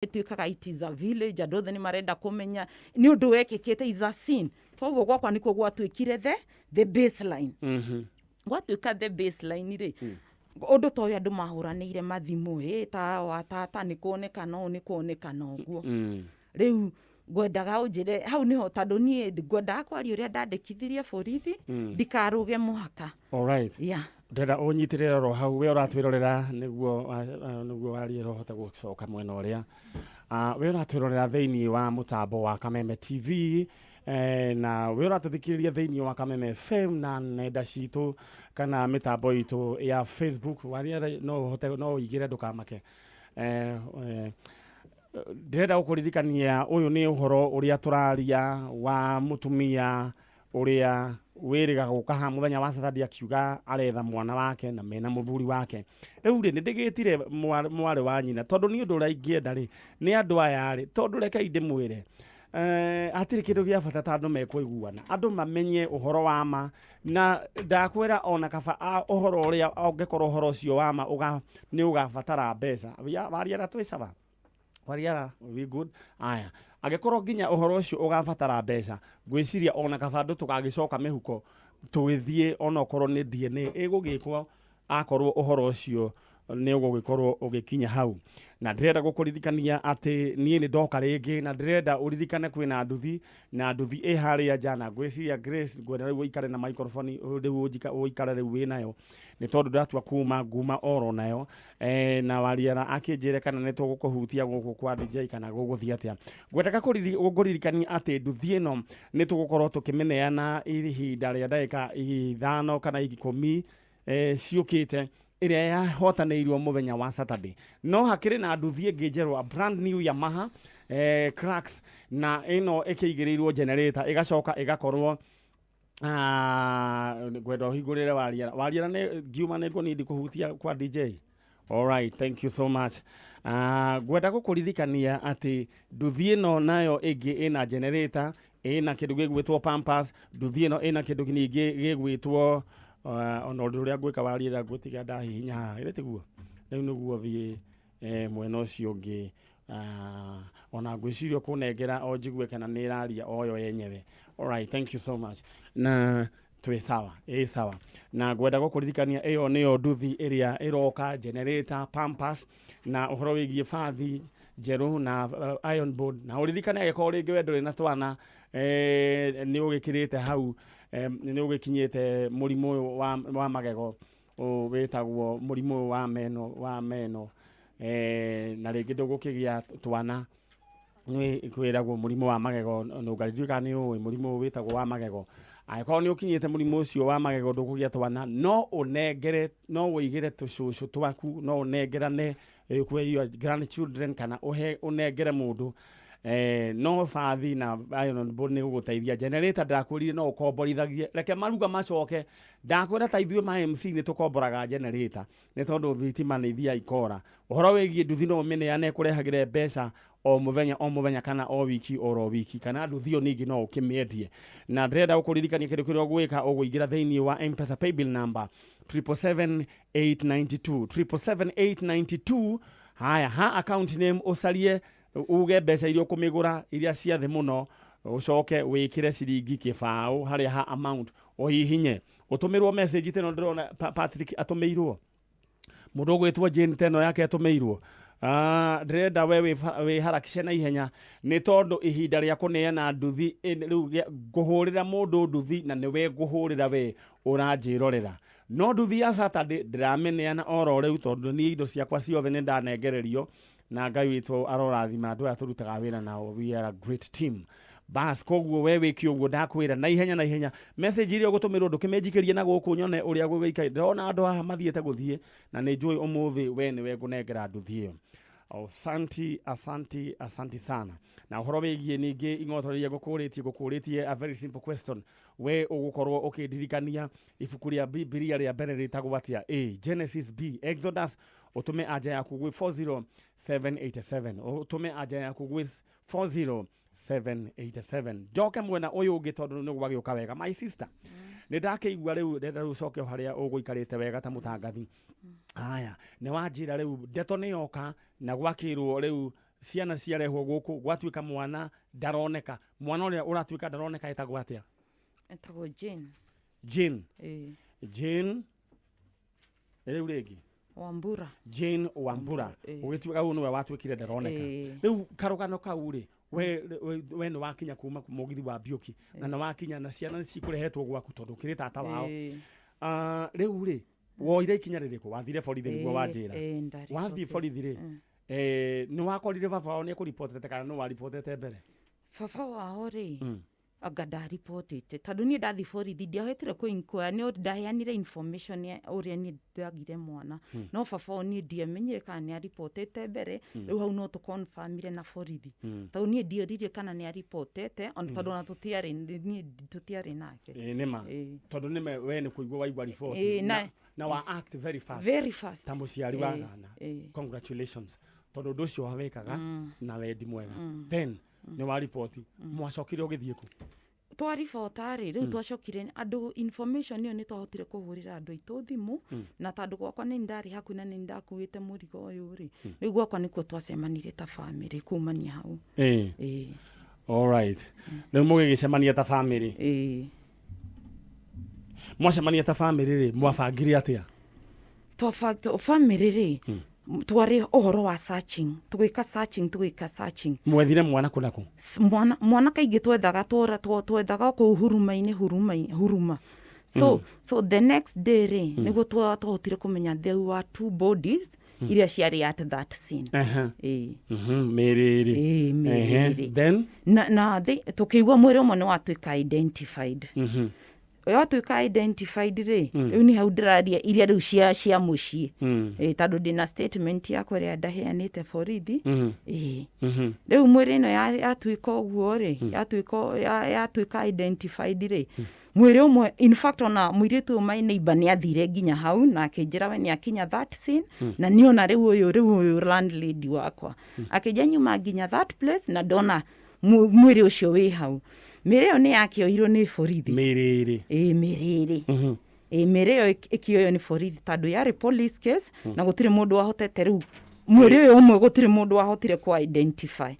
Ĩtuĩkaga it is a village, andũ othe nĩ marenda kũmenya nĩ ũndũ wekĩkĩte, is a scene. Koguo gwakwa nĩkuo gwatuĩkire the baseline. Gwatuĩka the baseline rĩ, ũndũ ta ũyũ andũ mahũranĩire mathimũ ĩ ta wa tata nĩ kuonekana ũũ, nĩ kuonekana ũguo. Rĩu ngwendaga ũnjĩre hau nĩho, tondũ niĩ ngwendaga kwaria ũrĩa ndandĩkithirie borithi, ndikarũge mũhaka. Alright. Yeah. Ndĩrenda ũnyitĩrĩre oro hau we ũratwĩrorera nĩguo warie ũhote gũcoka mwena ũrĩa. We ũratwĩrorera thĩinĩ wa mũtambo wa Kameme TV, na we ũratũthikĩrĩria thĩinĩ wa Kameme FM na nenda citũ kana mĩtambo itũ ya Facebook, waria no ũhote, no ũingĩre, ndũkamake. Ndĩrenda gũkũririkania ũyũ nĩ ũhoro ũrĩa tũraria wa mũtumia ũrĩa wĩrĩga gũka haha mũthenya wa Saturday akiuga aretha mwana wake na mena mũthuri wake. Rĩu rĩ, nĩ ndĩgĩtire mwarĩ wa nyina, tondũ niĩ ũndũ ũrĩa ingĩenda rĩ nĩ andũ aya rĩ, tondũ rekei ndĩmwĩre, hatirĩ kĩndũ gĩa bata ta andũ mekũiguana, andũ mamenye ũhoro wa ma. Na ndakwĩra ona kaba ũhoro ũrĩa ũngĩkorwo ũhoro ũcio wa ma nĩ ũgabatara mbeca. Wariara twĩ sawa, wariara we good. Aya, angĩkorwo nginya ũhoro ũcio ũgabatara mbeca, ngwĩciria ona kaba andũ tũgagĩcoka mĩhuko tũgĩthiĩ, onokorwo nĩ DNA ĩgũgĩkwo, akorwo ũhoro ũcio nĩ ũgũgĩkorwo ũgĩkinya hau. Na ndĩrenda gũkũririkania atĩ niĩ nĩ ndoka rĩngĩ, na ndĩrenda ũririkane kwĩna nduthi, na nduthi ĩ harĩa nja. Na ngwĩciria Grace, ngwenda rĩu ũikare na microphone rĩu, ũikare rĩu wĩnayo, nĩ tondũ ndatua kuma nguma oro nayo. Na wariara akĩnjĩre kana nĩ tũgũkũhutia gũkũ kwa DJ kana gũgũthiĩ atĩa. Ngwendaga ngũririkania atĩ nduthi ĩno nĩ tũgũkorwo tũkĩmĩneana ihinda rĩa ndagĩka 5 kana 10 ciũkĩte, ĩrĩa yahotanĩirwo mũthenya wa Saturday. No hakĩrĩ na nduthi ĩngĩ njerũ, a brand new Yamaha Crux, na ĩno ĩkĩigĩrĩirwo generator, ĩgacoka ĩgakorwo. Ngwenda ũhingũrĩre wariara. Wariara nĩ ngiuma nĩ ngũnindi kũhutia kwa DJ. Alright, thank you so much. Ngwenda gũkũririkania atĩ nduthi ĩno nayo ĩngĩ ĩna generator, ĩna kĩndũ gĩgwĩtwo pampers. Nduthi ĩno ĩna kĩndũ ningĩ gĩgwĩtwo ona ũndũ ũrĩa ngwĩka, wariara, ngwĩtiga ndahihinya haha ĩrĩ tiguo rĩu nĩguo thiĩ mwena ũcio ũngĩ. Ona ngwĩciria kũnengera o njigue kana nĩ ĩraria o yo yenyewe. Alright, thank you so much. Na twĩ sawa, ĩ sawa. Na ngwenda gũkũririkania ĩyo nĩyo nduthi ĩrĩa ĩroka, generator, pampers na ũhoro wĩgiĩ bathi njerũ na iron board. Na ũririkane angĩkorwo rĩngĩ we ndũrĩ na twana, nĩ ũgĩkĩrĩte hau, nĩ ũgĩkinyĩte mũrimũ ũyũ wa magego, ũyũ wĩtagwo mũrimũ ũyũ wa meno, na rĩngĩ ndũgũkĩgĩa twana, nĩ kwĩragwo mũrimũ wa magego nũngari. Ndiũĩ kana nĩ ũĩ mũrimũ ũyũ wĩtagwo wa magego. Angĩkorwo nĩ ũkinyĩte mũrimũ ũcio wa magego, ndũkũgĩa twana, no ũnengere, no ũigĩre tũcũcũ twaku, no ũnengerane kwĩ your grandchildren kana ũhe ũnengere mũndũ. No bathi na iron board nĩ gũgũteithia. Generator ndakwĩrire no ũkomborithagie, reke maruga macoke. Ndakwĩra ta ithuĩ ma MC nĩ tũkomboraga generator, nĩ tondũ thitima nĩ ithiaga ikora. Ũhoro wĩgiĩ nduthi, no ũmĩneane kũrehagĩre mbeca o mũthenya o mũthenya kana o wiki oro wiki, kana nduthi ĩyo ningĩ no ũkĩmĩendie. Na ndĩrenda gũkũririkania kĩndũ kĩrĩa ũgwĩka, ũgũingĩra thĩinĩ wa M-Pesa paybill number 777,892, 777,892. Haya, ha account name ũcarie uge mbeca iria ũkũmĩgũra, iria cia thĩ mũno, ũcoke wĩkĩre ciringi 0.20 harĩa ha amount, ũhihinye ũtũmĩrwo message teno. Ndĩrona Patrick atũmĩirwo, mũndũ ũgwĩtwo Jane teno yake atũmĩirwo. Ndĩrenda we wĩharakishe na ihenya, nĩ tondũ ihinda rĩa kũneana nduthi rĩu ngũhũrĩra mũndũ nduthi, na nĩwe ngũhũrĩra we ũranjĩrorera. No nduthi ya Saturday ndĩramĩneana oro rĩu, tondũ niĩ indo ciakwa ciothe nĩ ndanengererio, na Ngai witũ arorathima andũ aya tũrutaga wĩra nao. We are a great team. Bas, koguo we wĩke ũguo ndakwĩra na ihenya na ihenya. Message iria ũgũtũmĩrwo ndũkĩmĩnjikĩrie na gũkũ nyone ũrĩa gũgĩikaire. Ndĩrona andũ haha mathiĩte gũthiĩ, na nĩ njũĩ ũmũthĩ we nĩwe ngũnengera nduthi ĩyo. Asanti, asanti, asanti sana. Na ũhoro wĩgiĩ ningĩ ing'oto iria ngũkũrĩtie a very simple question. We ũgũkorwo ũkĩndirikania ibuku rĩa Bibilia rĩa mbere rĩtagwo atĩa? A, Genesis; B, Exodus. Ũtũme anja yaku gwĩ 40787, ũtũme anja yaku gwĩ 40787. Njoke mwena ũyũ ũngĩ, tondũ nĩ gwagĩũka wega. My sister, nĩ ndakĩigua rĩu, ndenda rĩu ũcoke o harĩa ũgũikarĩte wega ta mũtangathi. Haya, nĩ wanjĩra rĩu ndeto nĩ yoka na gwakĩrwo rĩu. Ciana ciarehwo gũkũ, gwatuĩka mwana ndaroneka. Mwana ũrĩa ũratuĩka ndaroneka etagwo atĩa? Etagwo Jane. Jane. Ĩĩ. Jane rĩu rĩngĩ? Wambura. Jane Wambura. Ĩĩ. Ũgĩtuĩka ũyũ nĩwe watuĩkire ndaroneka. Ĩĩ. Rĩu karũgano kau rĩ, we nĩ wakinya kuma mũgithi wa Mbiũki na nĩ wakinya na ciana nĩ cikũrehetwo gwaku tondũ ũkĩrĩ tata wao. Ĩĩ. Ah, rĩu rĩ, woire ikinya rĩrĩkũ? Wathire borithi nĩguo wanjĩra? Ĩĩ, ndaribotire. Wathiĩ borithi rĩ, nĩ wakorire baba wao nĩ ekũribotete kana nĩ waribotete mbere? Baba wao rĩ, anga ndaribotĩte, tondũ niĩ ndathi borithi ndiahotire kũ inquire, nĩ ndaheanire information ya ũrĩa niĩ ndagire mwana, no baba wao niĩ ndiamenyire kana nĩ aribotete mbere. Rĩu hau no tũconfirmire na borithi, tondũ niĩ ndioririe kana nĩ aribotete, ona tondũ ona tũtiarĩ, niĩ tũtiarĩ nake. Ĩĩ, nĩma. Ĩĩ. Tondũ nĩme we nĩ kũigua waigua riboti Ĩĩ, na wa act very fast. Very fast. Ta mũciari wa Ĩĩ, gana. Ĩĩ. Congratulations, tondũ ũndũ ũcio wawĩkaga na wendi mwega. Then nĩ wa riboti, mwacokire ũgĩthiĩ kũ? Twaribota rĩ, rĩu twacokire andũ information ĩyo, nĩ twahotire kũhũrĩra andũ aitũ thimũ, na tondũ gwakwa nĩ ndarĩ hakuhĩ na nĩ ndakuĩte mũrigo ũyũ rĩ, rĩu gwakwa nĩkuo twacemanirie ta bamĩrĩ kumania hau. Ĩĩ. Ĩĩ. Alright, rĩu mũgĩgĩcemania ta bamĩrĩ. Ĩĩ. Mwacemania ta bamĩrĩ rĩ, mwabangire atĩa? Bamĩrĩ rĩ, twarĩ ũhoro wa searching, tũgĩka searching, tũgĩka searching. Mwethire mwana kũ na kũ? Mwana kaingĩ twethaga twethaga kũu huruma-inĩ, huruma huruma. So the next day rĩ, nĩguo twahotire kũmenya there were two bodies iria ciarĩ at that scene. Ĩĩ. Mĩrĩ ĩrĩ. Ĩĩ, mĩĩrĩ ĩrĩ. Then? Na tũkĩigua mwĩrĩ ũmwe nĩ watuĩka identified. Watuĩka identified rĩ, rĩu nĩ hau ndĩraria iria rĩu cia mũciĩ. Ĩĩ, tondũ ndĩna statement yakwa ĩrĩa ndaheanĩte borithi. Ĩĩ. Rĩu mwĩrĩ ĩno yatuĩka ũguo rĩ, yatuĩka identified rĩ, mwĩrĩ ũmwe, in fact ona mũirĩtu ũyũ my neighbor nĩ athire nginya hau na akĩnjĩra we nĩ akinya that scene, na nĩona rĩu ũyũ landlady wakwa akĩnjia nyuma nginya that place na ndona mwĩrĩ ũcio wĩ hau. Mĩrĩ ĩyo nĩ yakĩoirwo nĩ borithi. Mĩrĩ ĩrĩ. Ĩĩ, mĩrĩ ĩrĩ. Ĩĩ, mĩrĩ ĩyo ĩkĩoywo nĩ borithi tondũ yarĩ police case, na gũtirĩ mũndũ wahotete, rĩu mwĩrĩ ũyũ ũmwe gũtirĩ mũndũ wahotire kũ identify,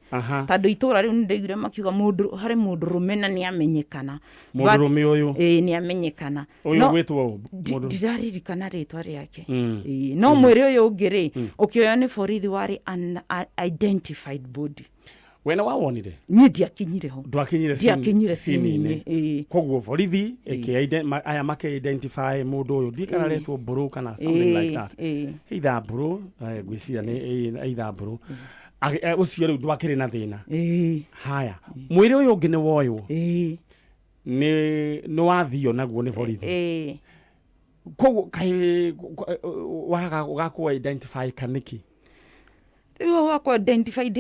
tondũ itũra rĩu nĩ ndaiguire makiuga mũndũ harĩ mũndũ rũme na nĩ amenyekana. Mũndũrũme ũyũ? Ĩĩ, nĩ amenyekana. Ũyũ gwĩtwo ũ? Ndiraririkana rĩtwa rĩake. Ĩĩ, no mwĩrĩ ũyũ ũngĩ rĩ, ũkĩoywo nĩ borithi warĩ an identified body. We nĩ wawonire? Niĩ ndiakinyire ho. Ndwakinyire? Ndiakinyire scene-inĩ, ĩĩ. Koguo borithi aya makĩ identify mũndũ ũyũ, ndikana retwo Mbũrũ kana something like that. Ĩĩ. Either Mbũrũ, ngwĩciria nĩ either Mbũrũ. Ũcio rĩu ndwakĩrĩ na thĩna. Ĩĩ. Haya, mwĩrĩ ũyũ ũngĩ nĩ woywo? Ĩĩ. Nĩ wathio naguo nĩ borithi? Ĩĩ. Koguo kaĩ waga gakũ identify kanĩki? Rĩu hau wakũ identify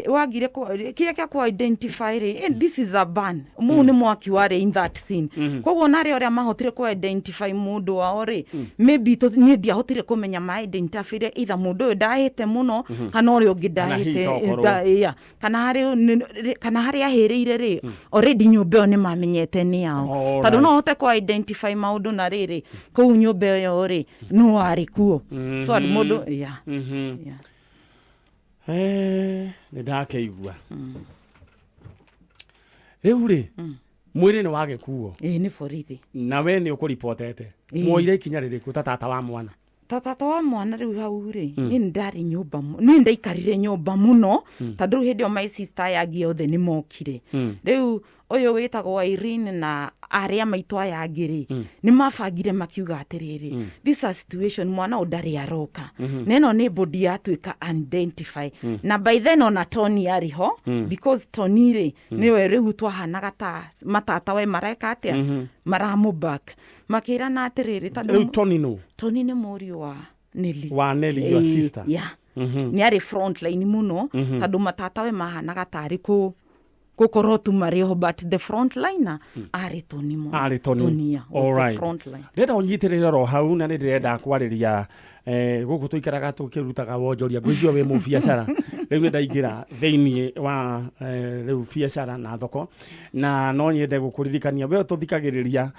wagire kĩrĩa kĩa kũ identify rĩ, this is a ban mũ nĩ mwaki warĩ in that scene. Koguo narĩ ũrĩa mahotire kũ identify mũndũ wao rĩ, maybe niĩ ndiahotire kũmenya ma identify either mũndũ ũyũ ndahĩte mũno kana ũrĩa ũngĩ. Kana hihi Ndahĩte. to ũkorwo. Yeah. Kana harĩa ahĩrĩire rĩ, already nyũmba ĩyo nĩ mamenyete nĩ yao, tondũ no hote kũ identify maũndũ na rĩrĩ kũu nyũmba ĩyo rĩ, no warĩ kuo, so mũndũ, yeah. Yeah. Nĩ ndakĩigua rĩu rĩ, mwĩrĩ nĩ wagĩkuo? Ĩĩ, nĩ borithi. Na we nĩ ũkũribotete? Ĩĩ. Mwoire ikinya rĩrĩkũ ta tata wa mwana? Ta tata wa mwana, rĩu hau rĩ, niĩ nĩ ndarĩ nyũmba niĩ ndaikarire nyũmba mũno, tondũ rĩu hĩndĩ ĩyo my sister aya angĩ othe nĩ mokire. Rĩu ũyũ wĩtagwo Irene na arĩa maitũ aya angĩ rĩ, nĩ mabangire makiuga atĩrĩrĩ, this a situation, mwana ũyũ ndarĩ aroka, na ĩno nĩ body yatuĩka identify, na by then ona Tony arĩ ho, because Tony rĩ, nĩwe rĩu twahanaga ta matata we mareka atĩa, maramũback, makĩrana atĩrĩrĩ, tondũ Rĩu Tony nũ? Tony nĩ mũriũ wa Nelly. Wa Nelly, your Ĩĩ, sister. Yeah. Nĩ arĩ frontline mũno, tondũ matata we mahanaga tarĩ kũ gũkorwo tu marĩ ho, but the frontliner arĩ Tony mũno. Arĩ Tony. Tony, yeah, was the Alright. frontline. Ndĩrenda ũnyitĩrĩre oro hau, na nĩ ndĩrenda kwarĩria gũkũ tũikaraga tũkĩrutaga wonjoria, ngwĩciria wĩ mũbiacara. Rĩu nĩ ndaingĩra thĩiniĩ wa rĩu biacara na thoko, na no nyende gũkũririkania we tũthikagĩrĩria,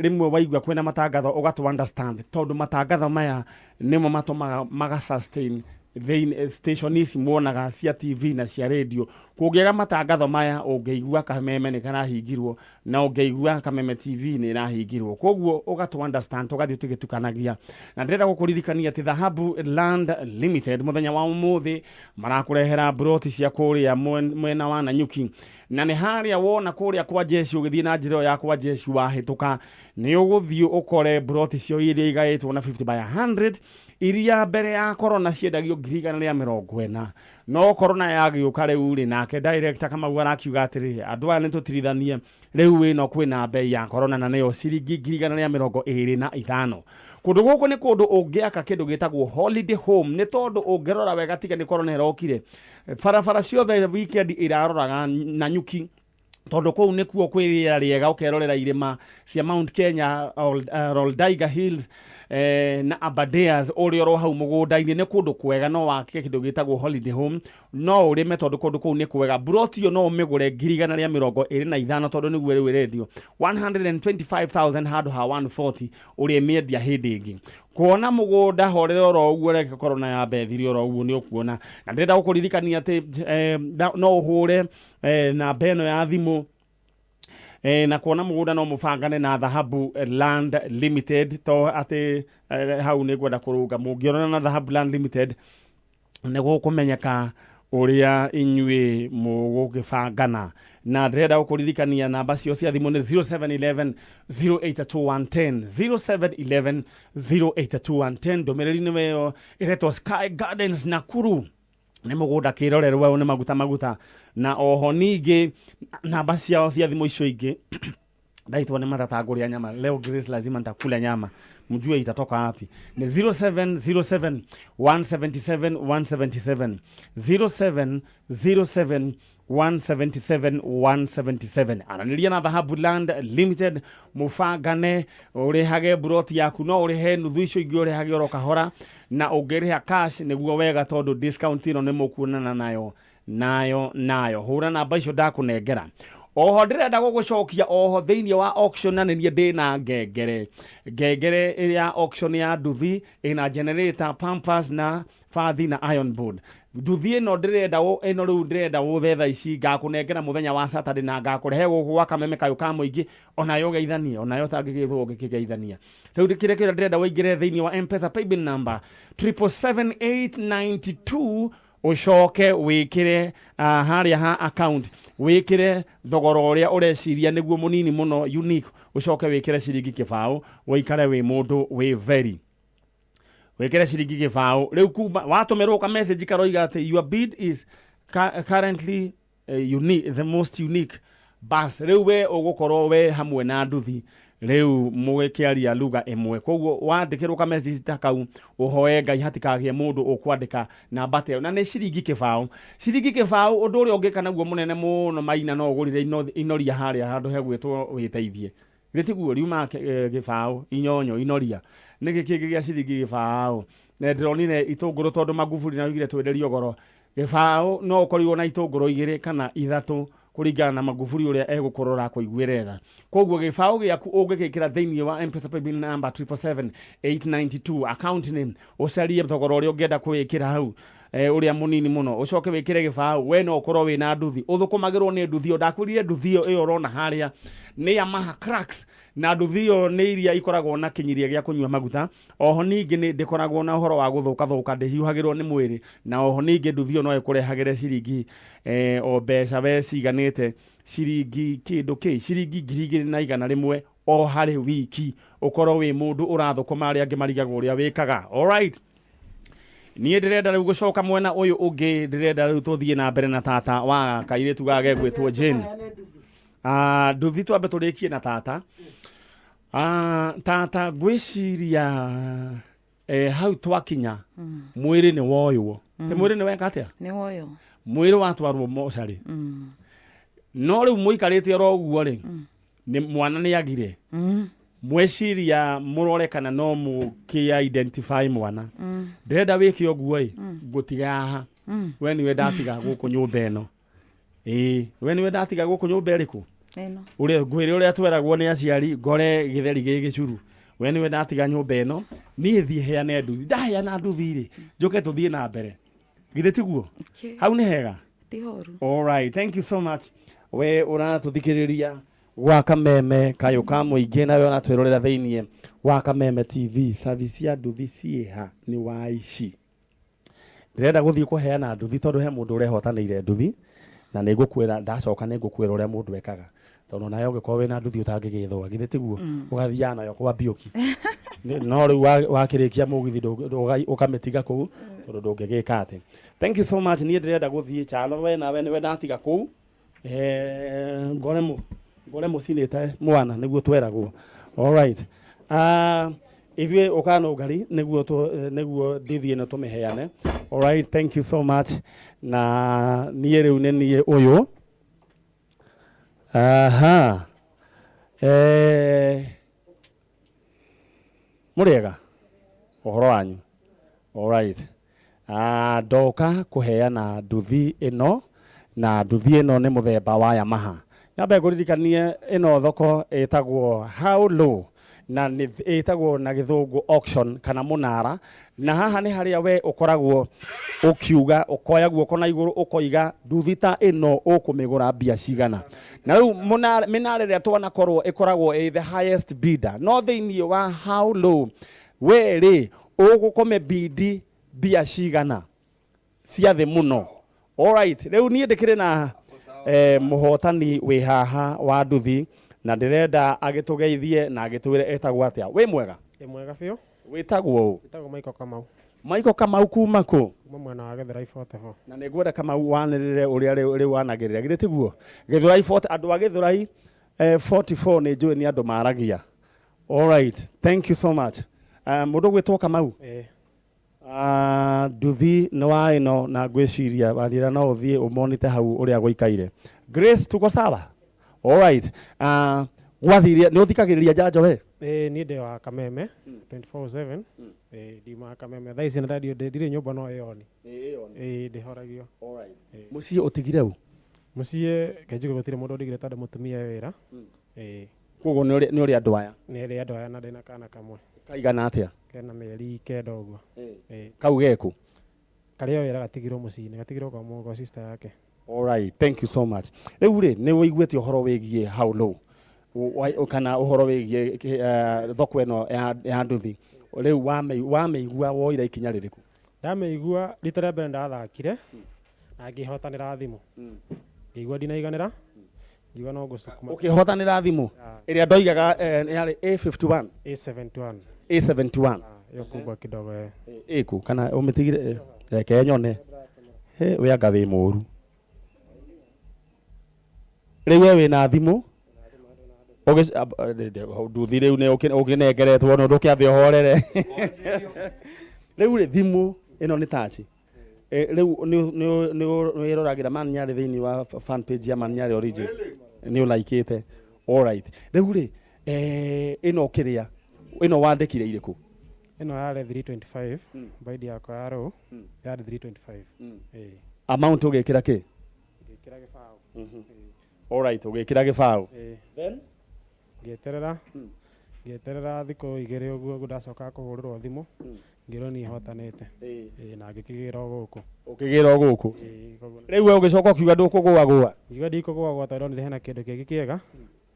rĩmwe waigua kwĩna matangatho ũgatũ understand, tondũ matangatho maya nĩmo matũmaga maga sustain. Thĩinĩ station ici muonaga cia TV na cia radio, kũngĩaga matangatho maya, ũngĩigua Kameme nĩ karahingirwo na ũngĩigua Kameme TV nĩ ĩrahingirwo. Koguo ũgatũ understand, tũgathiĩ tũgĩtukanagia. Na ndĩrenda gũkũririkania atĩ Dhahabu Land Limited mũthenya wa ũmũthĩ marakũrehera broti cia kũrĩa mwena wa Nanyuki, na nĩ harĩa wona kũrĩa kwa jeshi. Ũgĩthiĩ na njĩra ĩyo ya kwa jeshi, wahĩtũka nĩ ũgũthiĩ ũkore broti cio iria igaĩtwo na 50 by 100, iria mbere ya korona ciendagio 140,000. No korona yagĩũka rĩu rĩ, nake director Kamau arakiuga atĩrĩ, andũ aya nĩ tũtirithanie rĩu, ĩno kwĩna bei ya korona, na nĩyo ciringi 125,000. Kũndũ gũkũ nĩ kũndũ ũngĩaka kĩndũ gĩtagwo holiday home, nĩ tondũ ũngĩrora wega, tiga nĩ korona ĩrokire, barabara ciothe weekend iraroraga Nanyuki, tondũ kũu nĩkuo kwĩ rĩera rĩega, ũkerorera irĩma cia Mount Kenya, Loldaiga Hills na Aberdares ũrĩ oro hau mũgũnda-inĩ. Nĩ kũndũ kwega, no wake kĩndũ gĩtagwo holiday home, no ũrĩme tondũ kũndũ kũu nĩ kwega. Broti ĩyo no ũmĩgũre 125,000, tondũ nĩguo rĩu ĩrendio 125,000 handũ ha 140 ũrĩa ĩmĩendia hĩndĩ ĩngĩ. Kuona mũgũnda horere oro ũguo, reke korona ya mbethire oro ũguo nĩ ũkuona. Na ndĩrenda gũkũririkania atĩ no ũhũre namba ĩno ya thimũ na kuona mũgũnda no mũbangane na Dhahabu Land Limited, to atĩ hau nĩ ngwenda kũrũnga. Mũngĩonana na Dhahabu Land Limited nĩ gũkũmenyeka ũrĩa inyuĩ mũgũgĩbangana. Na ndĩrenda gũkũririkania namba cio cia thimũ nĩ 0711 082110, 0711 082110. Ndũmĩrĩri nĩ weyo ĩretwo Sky Gardens Nakuru, nĩ mũgũnda kĩrorerwa, nĩ maguta maguta. Na oho ningĩ namba ciao cia thimũ icio ingĩ, ndaitwo nĩ matata ngũrĩa nyama leo. Grace, lazima nitakula nyama, mjue itatoka wapi. Ni 0707 177 177, 0707 177 177. Aranĩria na Dhahabu Land Limited, mũbangane, ũrĩhage buroti yaku, no ũrĩhe nuthu, icio ingĩ ũrĩhage oro kahora, na ũngĩrĩha cash nĩguo wega, tondũ discount ĩno nĩ mũkuonana nayo nayo nayo. Hũra namba icio ndakũnengera. Oho ndĩrenda gũgũcokia oho thĩinĩ wa auction, na nĩ niĩ ndĩna ngengere, ngengere ya auction ya nduthi ĩna generator, pampers na bathi na iron board. Nduthi ĩno ndĩrenda ĩno rĩu ndĩrenda wũthe thaa ici, ngakũnengera mũthenya wa Saturday na ngakũrehe gũkũ gwa Kameme kayũ ka mũingĩ, onayo ũgeithanie, onayo ũtangĩgĩthwo ũngĩkĩgeithania. Rĩu kĩrĩa kĩrĩa ndĩrenda ũingĩre thĩinĩ wa M-Pesa paybill number 777892, ũcoke wĩkĩre harĩa ha account, wĩkĩre thogora ũrĩa ũreciria nĩguo mũnini mũno unique, ũcoke wĩkĩre ciringi 20, ũikare wĩ mũndũ wĩ very wĩkĩre ciringi 20. Rĩu kuma watũmĩrwo ka message karoiga atĩ your bid is currently unique, the most unique, bas rĩu we ũgũkorwo we hamwe na nduthi, rĩu mũgĩkĩaria lugha ĩmwe. Koguo wandĩkĩrwo ka message ta kau, ũhoe Ngai hatikagĩe mũndũ ũkwandĩka namba ta ĩyo. Na nĩ ciringi 20, ciringi 20. Ũndũ ũrĩa ũngĩka naguo mũnene mũno maina, no ũgũrire inoria harĩa handũ hegwĩtwo wĩteithie. Githĩ tiguo riuma 20 inyonyo inoria nĩkĩ kĩngĩ gĩa ciringi 20? Na ndĩronire itũngũrũ, tondũ Magufuli na oigire twenderio goro. 20 no ũkorirwo na itũngũrũ igĩrĩ kana ithatũ, kũringana na Magufuli ũrĩa egũkorora kũiguĩre tha. Koguo 20 gĩaku ũngĩgĩkĩra thĩinĩ wa M-Pesa paybill number 777892, account name ũcarie thogora ũrĩa ũngĩenda kũwĩkĩra hau, ũrĩa mũnini mũno, ũcoke wĩkĩre 20, we no ũkorwo wĩna nduthi ũthũkũmagĩrwo nĩ nduthi ĩyo. Ndakwĩrire nduthi ĩyo ĩyo ũrona harĩa nĩ Yamaha Cracks, na nduthi ĩyo nĩ iria ikoragwo na kĩnyiria gĩa kũnyua maguta. Oho ningĩ nĩ ndĩkoragwo na ũhoro wa gũthũka thũka, ndĩhiũhagĩrwo nĩ mwĩrĩ. Na oho ningĩ nduthi ĩyo no ĩkũrehagĩre ciringi o mbeca we ciganĩte, ciringi kĩndũ kĩ ciringi 2,100 o harĩ wiki, ũkorwo wĩ mũndũ ũrathũkũma arĩa angĩ marigagwo ũrĩa wĩkaga. Alright, niĩ ndĩrenda rĩu gũcoka mwena ũyũ ũngĩ. Ndĩrenda rĩu tũthiĩ na mbere na tata wa kairĩtu gage gwĩtwo Jane. Nduthi twambe tũrĩkie na tata. Tata, ngwĩciria hau twakinya mwĩrĩ nĩ woywo. Ti mwĩrĩ nĩ weka atĩa? Nĩ woyo. Mwĩrĩ watwarwo mocarĩ, no rĩu mũikarĩte oro ũguo rĩ, nĩ mwana nĩ agire. Mweciria mũrore kana no mũkĩ identify mwana. Ndĩrenda wĩke ũguo ĩ, ngũtiga haha. We nĩwe ndatiga gũkũ nyũmba ĩno. Ĩĩ, we nĩwe ndatiga gũkũ nyũmba ĩrĩkũ? Ĩno. Ũrĩa ngwĩre ũrĩa tweragwo nĩ aciari, ngore gĩtheri gĩ gĩcuru. We nĩwe ndatiga nyũmba ĩno, niĩ thiĩ heane nduthi. Ndaheana nduthi rĩ, njũke tũthiĩ na mbere. Githĩ tiguo? Okay. Hau nĩ hega. Ti horu. All right, thank you so much. We ũratũthikĩrĩria gwa Kameme kayũ ka mũingĩ, nawe ũratwĩrorera thĩiniĩ wa Kameme TV. Service ya nduthi ciĩha nĩ wa ici. Ndĩrenda gũthiĩ kũheana nduthi tondũ he mũndũ ũrehotanĩire nduthi, na nĩ ngũkwĩra ndacoka, nĩ ngũkwĩra ũrĩa mũndũ ekaga, tondũ nawe ũngĩkorwo wĩna nduthi ũtangĩgĩthũa, githĩ tiguo? Ũgathiaga nayo kwa Mbiũki. No rĩu wakĩrĩkia mũgithi ũkamĩtiga kũu tondũ ndũngĩgĩka atĩ. Thank you so much. Niĩ ndĩrenda gũthiĩ kyalo, we nawe nĩwe ndatiga kũu. Ngore mũcinĩte mwana nĩguo tweragwo. Alright, ithuĩ ũkanũngari nĩguo nĩguo ndithi ĩno tũmĩheane. Alright, thank you so much. Na niĩ rĩu nĩ niĩ ũyũ. Aha, mũrĩega, ũhoro wanyu? Alright. Ndoka kũheana nduthi ĩno, na nduthi ĩno nĩ mũthemba wa Yamaha. Nyambe ngũririkanie ĩno thoko ĩtagwo How Low, na nĩ ĩtagwo na gĩthũngũ auction kana mũnara, na haha nĩ harĩa we ũkoragwo ũkiuga, ũkoya guoko na igũrũ ũkoiga nduthi ta ĩno ũkũmĩgũra mbia cigana. Na rĩu mĩnara ĩrĩa twanakorwo ĩkoragwo ĩ the highest bidder, no thĩiniĩ wa How Low we rĩ ũgũkome bidi mbia cigana cia thĩ mũno. Alright, rĩu niĩ ndĩkĩrĩ na mũhotani wĩ haha wa nduthi, na ndĩrenda agĩtũgeithie na agĩtwĩre etagwo atĩa. Wĩ mwega? Ĩ, mwega biũ. Wĩtagwo ũ? Wĩtagwo Michael Kamau. Michael Kamau kuma kũ? Kuma mwena wa Gĩthũrai 44. Na nĩ ngwenda Kamau wanĩrĩre ũrĩa rĩu wanagĩrĩra, githĩ tiguo? Gĩthũrai 40, andũ a Gĩthũrai 44 nĩ njũĩ nĩ andũ maragia. Alright, thank you so much. Mũndũ gwĩtwo Kamau. Ĩ. Nduthi nĩ wa ĩno, na ngwĩciria wathira no ũthiĩ ũmonite hau ũrĩa gũikaire. Grace, tuko sawa? Alright. Gwathire nĩ ũthikagĩrĩria njanjo we? Ĩ, niĩ ndĩ wa Kameme 24/7. Ĩ, ndiuma Kameme thaa ici na radio ndirĩ nyũmba no ĩoni. Ĩ, ndĩhoragio. Mũciĩ ũtigire ũ? Mũciĩ kenjuge gũtirĩ mũndũ ũndigire tondũ mũtumia e wĩra. Ĩ. Koguo nĩ ũrĩ andũ aya? Nĩ ĩrĩ andũ aya na ndĩna kana kamwe. Kaigana atĩa? Kena mĩeri 9 ũguo. Ĩ. Kau geku? Karĩa wĩra gatigirwo mũciĩ-inĩ, gatigirwo kwa sister yake. Alright, thank you so much. Rĩu rĩ, nĩ ũiguĩte ũhoro wĩgiĩ How Low kana ũhoro wĩgiĩ thoko ĩno ya nduthi. Rĩu wamĩigua woire ikinya rĩrĩkũ? Ndamĩigua rita rĩa mbere ndathakire na ngĩhotanĩra thimũ, ngĩigua ndinaiganĩra, ngiuga no ngũcukuma. Ũkĩhotanĩra thimũ ĩrĩa ndoigaga yarĩ A51? A71. A71. Ah, ĩyo kubwa kidogo. Ĩkũ kana ũmĩtigire? Reke nyone. He, we anga wĩ mũru rĩu, we wĩna thimũ. Nduthi rĩu nĩ ũkĩnengeretwo no ndũkĩambe ũhorere. Rĩu rĩ, thimũ ĩno nĩ touch. Rĩu nĩ wĩroragĩra Man Nyarĩ thĩinĩ wa fan page ya Man Nyarĩ Origin, nĩ ũlaikĩte? Alright, rĩu rĩ, ĩno kĩrĩa ĩno wandĩkire irĩkũ? Ĩno yarĩ 325, baidi yakwa ya rũu yarĩ 325. Ĩ. Amount ũgĩkĩra kĩ? Ngĩkĩra gĩbaũ. Alright, ũgĩkĩra gĩbaũ. Ĩ. Then? Ngĩeterera thikũ 2 ũguo, ũguo ndacoka kũhũrĩrwo thimũ ngĩrwo niĩ hotanĩte. Ĩ, na ngĩkĩgĩra o gũkũ. Ũkĩgĩra o gũkũ? Ĩ, koguo Rĩu we ũgĩcoka ũkiuga ndũkũgũagũa? Ngiuga ndikũgũagũa tondũ ndonire hena kĩndũ kĩngĩ kĩega,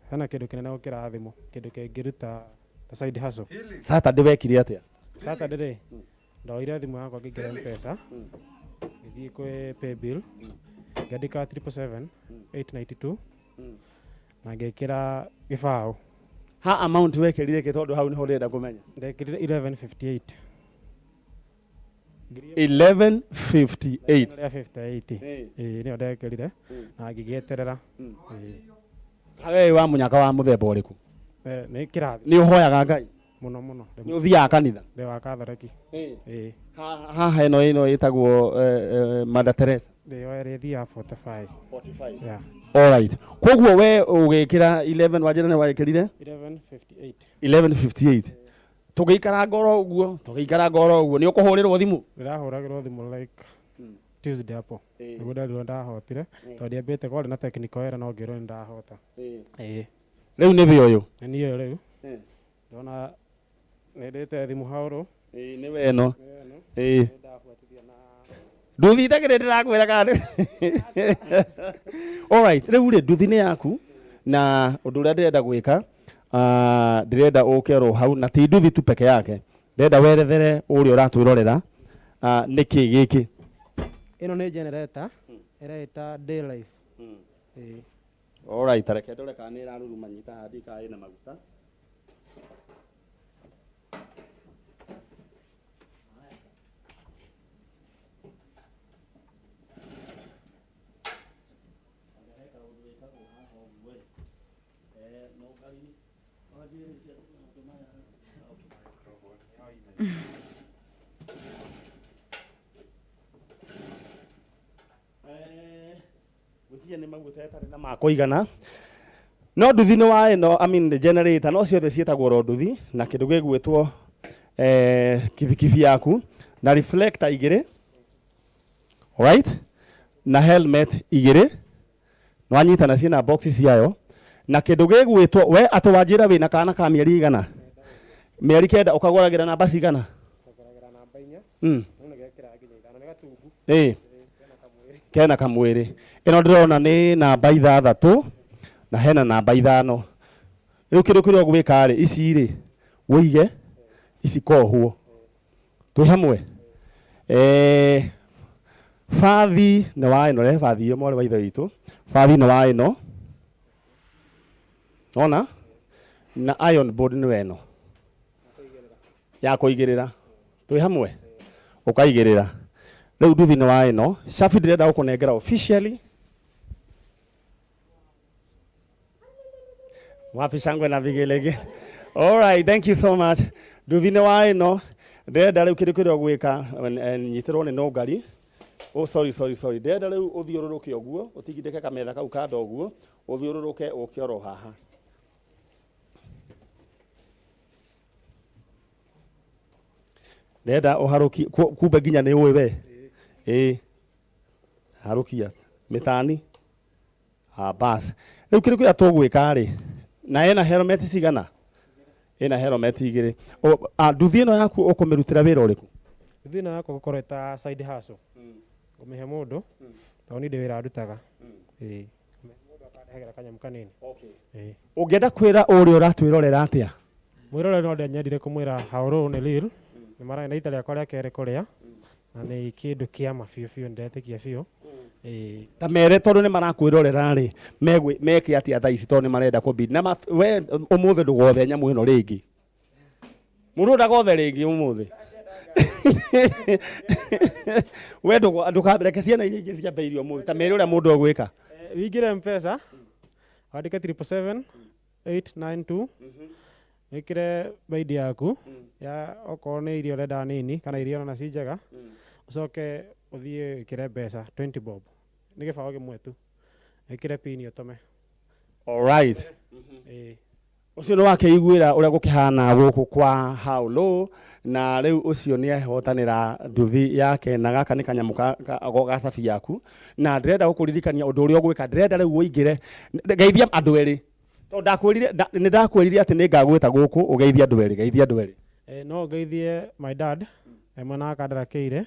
hena kĩndũ kĩnene gũkĩra thimũ, kĩndũ kĩngĩruta ta side hustle. Saturday wekire atĩa? Saturday rĩ, ndoire thimũ yakwa, ngĩingĩra M-Pesa, ngĩthiĩ kwĩ paybill, ngĩandĩka 777 892 na ngĩkĩra gĩbaũ. Ha, amount wekĩrire kĩ? Tondũ hau nĩho ndĩrenda kũmenya. Ndekĩrire 1158. 1158? Rĩa 58. Ĩ, nĩyo ndekĩrire na ngĩgĩeterera. Ĩ. We wa mũnyaka wa mũthemba ũrĩkũ? Nĩ kĩrathi. Nĩ ũhoyaga Ngai? Mũno mũno. Nĩ ũthiaga kanitha? Ndĩ wa Katholeki. Ĩ. Haha ĩno ĩtagwo Mother Teresa? Ndĩyo ĩrĩa ĩthiaga 45. 45. Yeah. Alright, koguo we ũgĩkĩra 11, wanjĩra nĩ wagĩkĩrire? 1158. 1158. Tũgĩikara ngoro ũguo, tũgĩikara ngoro ũguo, nĩ ũkũhũrĩrwo thimũ? Ndĩrahũragĩrwo thimũ like Tuesday hapo nĩguo nderirwo ndahotire, tondũ ndiambĩte kwarĩ na technical error, no ngĩrwo nĩ ndahota. Ĩ. Rĩu nĩ we ũyũ? Nĩ niĩ ũyũ rĩu. Ndona nĩ ndĩte thimũ haũrũ. Nĩ we ĩno. Ĩ. Ndabuatithia na Nduthi ndagĩrĩ ndĩrakwĩra kana alright. Rĩu rĩ, nduthi nĩ yaku, na ũndũ ũrĩa ndĩrenda gwĩka, ndĩrenda ũke oro hau, na ti nduthi tu peke yake, ndĩrenda werethere ũrĩa ũratwĩrorera nĩkĩ gĩkĩ. Ĩno nĩ generator ĩreĩta day life. Ĩĩ. Alright, reke ndore kana nĩ ĩraruruma. Nyita haha, ndiũĩ kana ĩna maguta. Gwĩciria nĩ maguta ĩtarĩ na makũigana, no nduthi nĩ wa ĩno, I mean generator, no ciothe ciĩtagwo oro nduthi, na kĩndũ gĩgwĩtwo kibikibi yaku, na reflector igĩrĩ, alright, na helmet igĩrĩ nwanyitana ciĩna box ciayo, na kĩndũ gĩgwĩtwo we atĩ wanjĩra wĩna kana ka mĩeri igana, mĩeri 9, ũkagũragĩra namba cigana? Kagũragĩra namba 4. No nĩ gekĩra nginya 5, nĩ gatungu. Kena kamwĩrĩ. Kena kamwĩrĩ. Ĩno ndĩrona nĩ namba 6 na hena namba 5. Rĩu kĩndũ kĩrĩa ũgwĩka rĩ, ici rĩ wũige ici kohwo twĩ hamwe. Bathi nĩ wa ĩno, rehe bathi ĩyo, mwarĩ wa ithe witũ. Bathi nĩ wa ĩno ona na iron board nĩ ĩno ya kũigĩrĩra. Twĩ hamwe, ũkaigĩrĩra. Rĩu nduthi nĩ wa ĩno. Shafi, ndĩrenda gũkũnengera officially. Wapi shangwe na vigelegele? All right, thank you so much. Nduthi nĩ wa ĩno. Ndĩrenda rĩu kĩndũ kĩrĩa ũgwĩka, nyitĩrwo nĩ nũngari. Oh, sorry, sorry, sorry. Ndĩrenda rĩu ũthiũrũrũke ũguo, ũtigithĩke kametha kau kando ũguo, ũthiũrũrũke ũke oro haha. Ndĩrenda ũharũki kumbe nginya nĩ ũĩ we. Ĩĩ. Harũkia mĩtani. Ah, bas. Rĩu kĩndũ kĩrĩa tũgwĩka rĩ, na ĩna helmet cigana? Ĩna helmet igĩrĩ. Nduthi ĩno yaku ũkũmĩrutĩra wĩra ũrĩkũ? Nduthi ĩno yakwa gũkorwo ĩta side hustle. Ngũmĩhe mũndũ tondũ niĩ ndĩ wĩra ndutaga. Ĩĩ. Ngũmĩhe mũndũ akandehagĩra kanyamũ kanini. Ĩĩ. Ũngĩenda kwĩra ũrĩa ũratwĩrorera atĩa? Mwĩroreri, no nyendire kũmwĩra haũrũ nĩ real, nĩ mararĩ na ita rĩakwa rĩa kerĩ kũrĩa, na nĩ kĩndũ kĩa ma biũ biũ, ndetĩkia biũ. Ĩĩ. Ta mere, tondũ nĩ marakwĩrorera rĩ, meke atĩa thaa ici, tondũ nĩ marenda kũbid na we ũmũthĩ ndũgothe nyamũ ĩno rĩngĩ, mũndũ ndagothe rĩngĩ ũmũthĩ. We ndũkareke ciana iria ingĩ ciambe irio ũmũthĩ. Ta mere ũrĩa mũndũ egwĩka. Wĩingĩre Mpesa, wandĩke 777 892, wĩkĩre baidi yaku ya okorwo nĩ irio ũrenda nini kana irio ona ci njega, ũcoke ũthiĩ wĩkĩre mbeca 20 bob, nĩ gĩbaũ kĩmwe tu, wĩkĩre pin ũtũme. Alright. Ĩĩ. Ũcio nĩ wakĩiguĩra ũrĩa gũkĩhana gũkũ kwa How Low, na rĩu ũcio nĩ ehotanĩra nduthi yake, na gaka nĩ kanyamũ ga cabi yaku. Na ndĩrenda gũkũririkania ũndũ ũrĩa ũgwĩka. Ndĩrenda rĩu ũingĩre, geithia andũ erĩ, tondũ ndakwĩrire nĩ ndakwĩrire atĩ nĩ ngagwĩta gũkũ ũgeithie andũ erĩ. Geithia andũ erĩ. No ngeithie my dad e mwena wa Kandara Kĩire,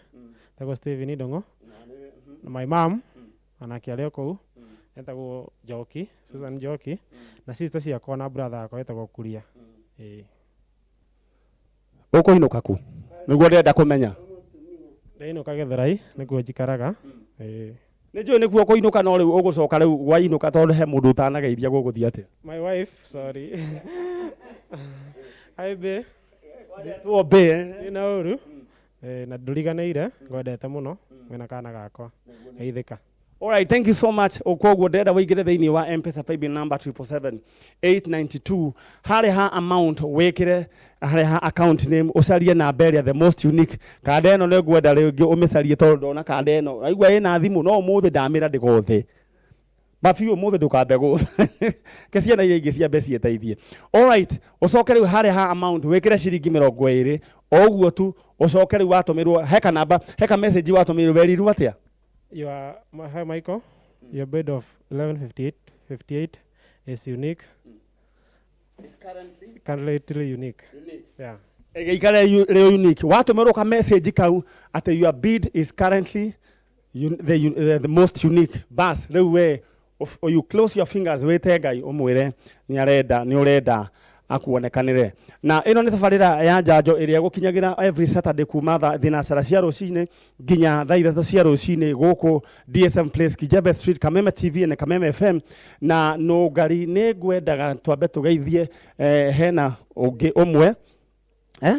etagwo Steven Ndung'u, na my mom onake arĩ o kũu, etagwo Njoki, Susan Njoki, na sister ciakwa na brother yakwa etagwo Kuria. Ĩĩ. Ũkũinũka kũ? Nĩguo ndĩrenda kũmenya. Ndainũka Gĩthũrai, nĩkuo njikaraga. Ĩĩ. Nĩ njũĩ nĩkuo kũinũka, no rĩu ũgũcoka rĩu wainũka, tondũ he mũndũ ũtanageithia, gũgũthiĩ atĩa? My wife, sorry. Hi babe. Tuo mbĩ. Ndĩ na ũru. Na ndũriganĩire, ngwendete mũno mwĩna kana gakwa, geithĩka. Alright, thank you so much. Koguo ndĩrenda wĩingĩre thĩinĩ wa M-Pesa paybill number 777 892, harĩa ha amount wĩkĩre, harĩa ha account name ũcarie namba ĩrĩa the most unique. Kanda ĩno nĩ ngwenda rĩngĩ ũmĩcarie, tondũ ndona kanda ĩno aigua ĩna thimũ, no ũmũthĩ ndamĩra ndĩgothe mabiũ, ũmũthĩ ndũkambe gũtha ke ciana iria ingĩ ciambe ciĩteithie. Alright, ũcoke rĩu harĩa ha amount wĩkĩre ciringi 20, o ũguo tu. Ũcoke rĩu watũmĩrwo he kanamba, he ka message watũmĩrwo, werirwo atĩa? Hi Michael, your bid of 1158 58 is unique, currently unique. Yeah. Ĩgĩikare rĩ unique. Watũmĩrwo ka message kau atĩ your bid is currently The most unique bas. Rĩu we you close your fingers, wĩte Ngai, ũmwĩre nĩ arenda, nĩ ũrenda akuonekanĩre. Na ĩno nĩ tabarĩra ya njanjo ĩrĩa gũkinyagĩra every Saturday kuma thaa thinacara cia rũcinĩ nginya thaa 3 cia rũcinĩ gũkũ DSM Place, Kijebe Street, Kameme TV na Kameme FM. Na nũngari nĩ ngwendaga twambe tũgeithie, hena ũngĩ ũmwe, eh?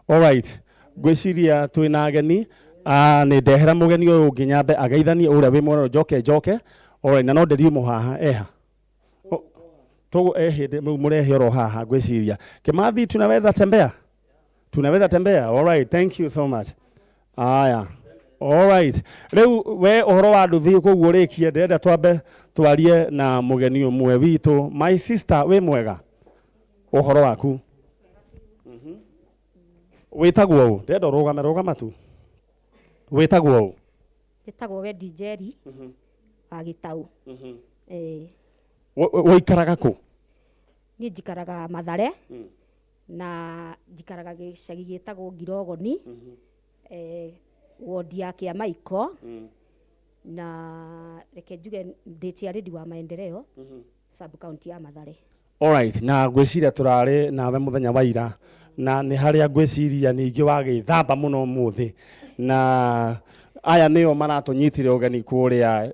Alright, ngwĩciria twĩna ageni. Nĩ ndehera mũgeni ũyũ ũngĩ, nyambe ageithanie ũrĩa wĩ mwena, njoke njoke. Alright, na no ndĩriumũ haha eha toguo e hĩndĩ rĩu mũrehe oro haha. Ngwĩciria Kimathi, tunaweza tembea, tunaweza tembea. Alright, thank you so much. Aya, alright, rĩu we ũhoro wa nduthi koguo rĩkie, ndĩrenda twambe twarie na mũgeni ũmwe witũ. My sister, wĩ mwega? Ũhoro waku? Wĩtagwo ũ? Ndĩrenda ũrũgame, rũgama tu. Wĩtagwo ũ? Njĩtagwo Wendi Njeri wa Gĩtaũ. Ĩĩ. Ũikaraga kũ? Niĩ njikaraga Mathare na njikaraga gĩcagi gĩtagwo Ngirogoni, wodi ya Kĩamaiko, na reke njuge ndĩ chairlady wa maendeleo sub county ya Mathare. Alright, na ngwĩciria tũrarĩ nawe mũthenya wa ira, na nĩ harĩa ngwĩciria ningĩ wagĩthamba mũno ũmũthĩ. Na aya nĩo maratũnyitire ũgeni kũrĩa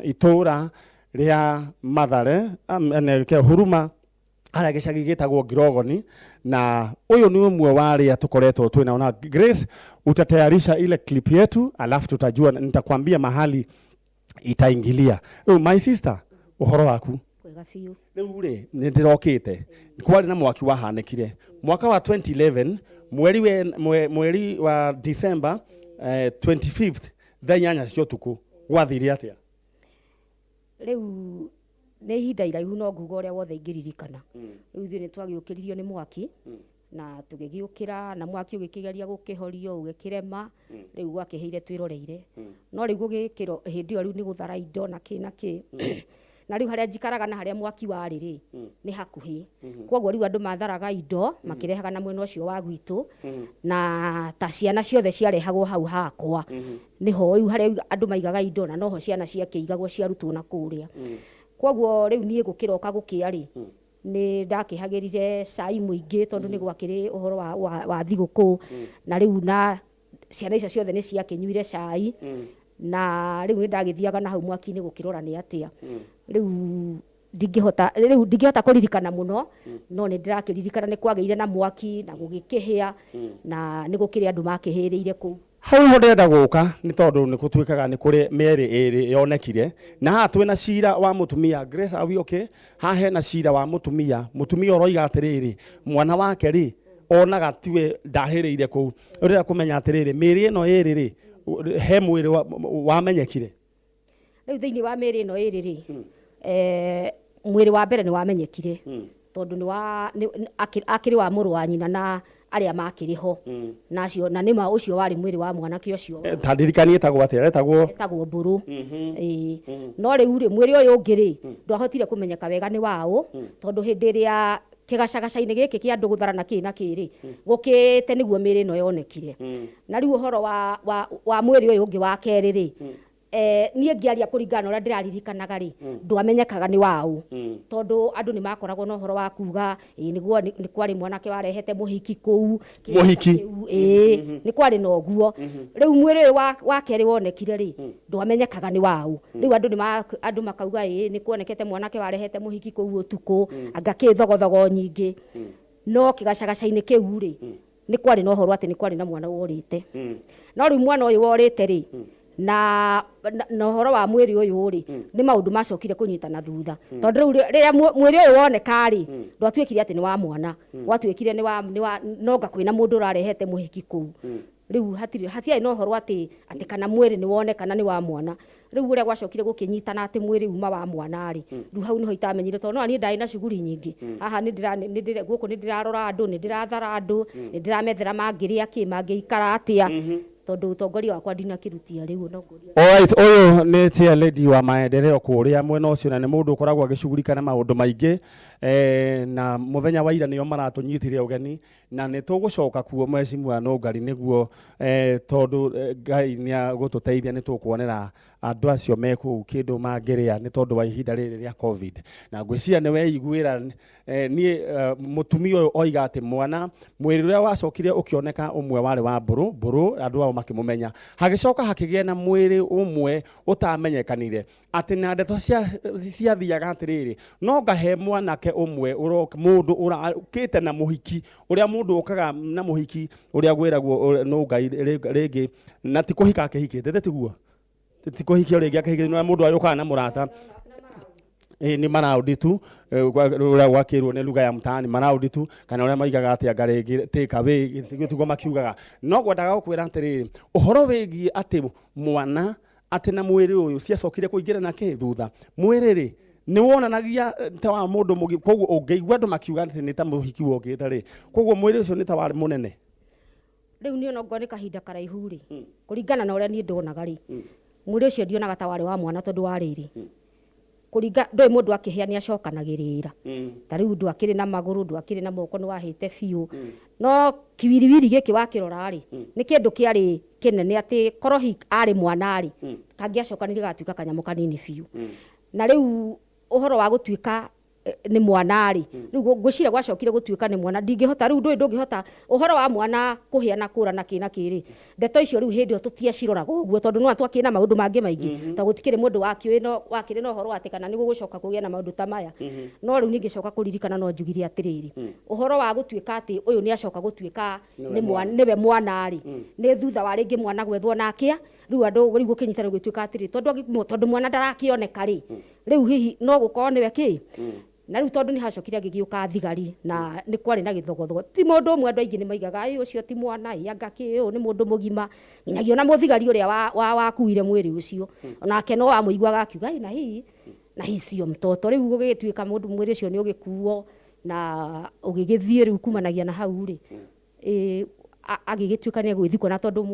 itũũra rĩa Mathare, Huruma, harĩa gĩcagi gĩtagwo Ngirogoni, na ũyũ nĩ ũmwe wa arĩa tũkoretwo twĩnao. Na Grace, utatayarisha ile clip yetu, alafu tutajua, nitakwambia mahali itaingilia. Rĩu my sister, ũhoro waku? Kwega biũ. Rĩu rĩ, nĩ ndĩrokĩte kwarĩ na mwaki wahanĩkire mwaka wa 2011, mweri wa December, 25th, thaa 8 cia ũtukũ. Gwathire atĩa? Rĩu nĩ ihinda iraihu, no nguga ũrĩa wothe ingĩririkana. Rĩu ithuĩ nĩ twagĩũkĩririo nĩ mwaki, na tũgĩgĩũkĩra na mwaki ũgĩkĩgeria gũkĩhorio, ũgĩkĩrema. Rĩu gwakĩhĩire twĩroreire, no rĩu gũgĩkĩro hĩndĩ ĩyo rĩu nĩ gũthara indo na kĩ na kĩ. Na rĩu harĩa njikaraga na harĩa mwaki warĩ rĩ, nĩ hakuhĩ, koguo rĩu andũ matharaga indo makĩrehaga na mwena ũcio wa gwitũ, na ta ciana ciothe ciarehagwo hau hakwa. Nĩho rĩu harĩa andũ maigaga indo, na noho ciana ciakĩigagwo ciarutwo na kũrĩa. Koguo rĩu niĩ gũkĩroka gũkĩa rĩ, nĩ ndakĩhagĩrire cai mũingĩ, tondũ nĩ gwakĩrĩ ũhoro wa thigũkũ. Na rĩu na ciana icio ciothe nĩ ciakĩnyuire cai, na rĩu nĩ ndagĩthiaga na hau mwaki-inĩ gũkĩrora nĩ atĩa. Rĩu ndingĩhota kũririkana mũno, no nĩ ndĩrakĩririkana nĩ kwagĩire na mwaki na gũgĩkĩhĩa, na nĩ gũkĩrĩ andũ makĩhĩrĩire kũu. Hau niho ndĩrenda gũka, nĩ tondũ nĩ gũtuĩkaga nĩ kũrĩ mĩerĩ ĩrĩ yonekire, na haha twĩna cira wa mũtumia. Grace, are we okay? Haha hena cira wa mũtumia, mũtumia ũroiga atĩrĩrĩ, mwana wake rĩ, onaga tiwe ndahĩrĩire kũu. Ũrenda kũmenya atĩrĩrĩ, mĩĩrĩ ĩno ĩrĩ rĩ, he mwĩrĩ wamenyekire? Rĩu thĩinĩ wa mĩĩrĩ ĩno ĩrĩ rĩ, mwĩrĩ wa mbere nĩ wamenyekire, tondũ nĩ wa akĩrĩ wa mũrũ wa nyina na arĩa makĩrĩ ho na acio, na nĩma ũcio warĩ mwĩrĩ wa mwanake ũcio. Ta ndirikanie, ĩtagwo atĩa? Etagwo? Etagwo Mbũrũ. Ĩĩ. No rĩu rĩ, mwĩrĩ ũyũ ũngĩ rĩ, ndwahotire kũmenyeka wega nĩ waũ, tondũ hĩndĩ ĩrĩa kĩgacagaca-inĩ gĩkĩ kĩa andũ gũthara na kĩ na kĩ rĩ, gũkĩte nĩguo mĩĩrĩ ĩno yonekire. Na rĩu ũhoro wa mwĩrĩ ũyũ ũngĩ wa kerĩ rĩ, niĩ ngĩaria kũringana na ũrĩa ndĩraririkanaga rĩ, ndwamenyekaga nĩ waũ, tondũ andũ nĩ makoragwo na ũhoro wa kuga ĩ nĩguo nĩ kwarĩ mwanake warehete mũhiki kũu. Mũhiki. Ĩĩ, nĩ kwarĩ na ũguo. Rĩu mwĩrĩ ũyũ wa kerĩ wonekire rĩ, ndwamenyekaga nĩ waũ. Rĩu andũ nĩ andũ makauga ĩĩ nĩ kuonekete mwanake warehete mũhiki kũu ũtukũ, anga kĩ thogothogo nyingĩ. No kĩgacagaca-inĩ kĩu rĩ, nĩ kwarĩ na ũhoro atĩ nĩ kwarĩ na mwana worĩte. No rĩu mwana ũyũ worĩte rĩ, na ũhoro wa mwĩrĩ ũyũ rĩ, nĩ maũndũ macokire kũnyitana thutha, tondũ rĩu rĩrĩa mwĩrĩ ũyũ woneka rĩ, ndwatuĩkire atĩ nĩ wa mwana, gwatuĩkire nĩ wa nonga kwĩna mũndũ ũrarehete mũhiki kũu. Rĩu hatiarĩ na ũhoro atĩ kana mwĩrĩ nĩ wonekana nĩ wa mwana. Rĩu ũrĩa gwacokire gũkĩnyitana atĩ mwĩrĩ uma wa mwana rĩ, rĩu hau nĩho itamenyire, tondũ no niĩ ndarĩ na cuguri nyingĩ haha. Nĩ ndĩra nĩ ndĩra gũkũ nĩ ndĩrarora andũ, nĩ ndĩrathara andũ, nĩ ndĩramethera mangĩrĩa kĩ, mangĩikara atĩa. Tondũ ũtongoria wakwa ndinakĩrutia rĩu no ngũria. Alright, ũyũ nĩ chair lady wa maendeleo kũrĩa mwena ũcio na nĩ mũndũ ũkoragwo agĩcugurika na maũndũ maingĩ na mũthenya wa ira nĩo maratũnyitire ũgeni na nĩ tũgũcoka kuo mheshimiwa Nũngari nĩguo tondũ Ngai nĩ agũtũteithia nĩ tũkuonera andũ acio me kũu kĩndũ mangĩrĩa nĩ tondũ wa ihinda rĩrĩ rĩa COVID. Na ngwĩciria nĩ weiguĩra niĩ mũtumia ũyũ oiga atĩ mwana mwĩrĩ ũrĩa wacokire ũkĩoneka ũmwe warĩ wa mbũrũ mbũrũ andũ ao makĩmũmenya, hagĩcoka hakĩgĩa na mwĩrĩ ũmwe ũtamenyekanire atĩ na ndeto ciathiaga atĩrĩrĩ, no ngahe mwanake ũmwe mũndũ ũrakĩte na mũhiki ũrĩa mũndũ ũkaga na mũhiki ũrĩa gwĩragwo no Ngai rĩngĩ na ti kũhika akĩhikĩte tiguo ti kũhikia rĩngĩ akĩhikĩte nĩ mũndũ ũkaga na mũrata nĩ maraũndi tu ũrĩa gwakĩrwo nĩ lugha ya mtaani maraũndi tu kana ũrĩa maigaga atĩ anga rĩngĩ take away tiguo makiugaga. No ngwendaga gũkwĩra atĩrĩrĩ, ũhoro wĩgiĩ atĩ mwana atĩ na mwĩrĩ ũyũ ciacokire kũingĩra na kĩ thutha mwĩrĩ rĩ nĩ wonanagia ta wa mũndũ mũgima, koguo ũngĩigua andũ makiuga atĩ nĩ ta mũhiki wokĩte rĩ, koguo mwĩrĩ ũcio nĩ ta warĩ mũnene. Rĩu niĩ ona ngorwo nĩ kahinda karaihu rĩ, kũringana na ũrĩa niĩ ndonaga rĩ, mwĩrĩ ũcio ndionaga ta warĩ wa mwana tondũ wa rĩrĩ kũringa ndũĩ mũndũ akĩhĩa nĩ acokanagĩrĩra ta rĩu ndwakĩrĩ na magũrũ, ndwakĩrĩ na moko, nĩ wahĩte biũ, no kiwiriwiri gĩkĩ wakĩrora rĩ nĩ kĩndũ kĩarĩ kĩnene atĩ korwo hi arĩ mwana rĩ kangĩacokanĩire gagatuĩka kanyamũ kanini biũ. Na rĩu ũhoro wa gũtuĩka nĩ mwana rĩ, rĩu ngwĩciria gwacokire gũtuĩka nĩ mwana ndingĩhota rĩu ndũĩ ndũngĩhota ũhoro wa mwana kũhĩa na kũra na kĩ na kĩ rĩ, ndeto icio rĩu hĩndĩ ĩyo tũtiaciroraga ũguo tondũ no twakĩrĩ na maũndũ mangĩ maingĩ, tondũ gũtikĩrĩ mũndũ wakĩũĩ no wakĩrĩ na ũhoro atĩ kana nĩ gũgũcoka kũgĩa na maũndũ ta maya. No rĩu ningĩcoka kũririkana no njugire atĩrĩrĩ, ũhoro wa gũtuĩka atĩ ũyũ nĩ acoka gũtuĩka nĩwe mwana rĩ, nĩ thutha wa rĩngĩ mwana gwethwo na akĩa rĩu andũ rĩu gũkĩnyitana gũgĩtuĩka atĩrĩ tondũ mwana ndarakĩoneka rĩ, rĩu hihi no gũkorwo nĩwe kĩ. Na rĩu tondũ nĩ hacokire agĩgĩũka thigari na nĩ kwarĩ na gĩthogothogo, ti mũndũ ũmwe, andũ aingĩ nĩ maigaga ĩ ũcio ti mwana, ĩ anga kĩ ũyũ nĩ mũndũ mũgima, nginyagia ona mũthigari ũrĩa wakuire mwĩrĩ ũcio onake no wamũiguaga akiuga ĩ na hii sio mtoto. Rĩu gũgĩtuĩka mũndũ mwĩrĩ ũcio nĩ ũgĩkuo na ũgĩgĩthiĩ rĩu kumanagia na hau rĩ agĩgĩtuĩka nĩ egwĩthikwo, na tondũ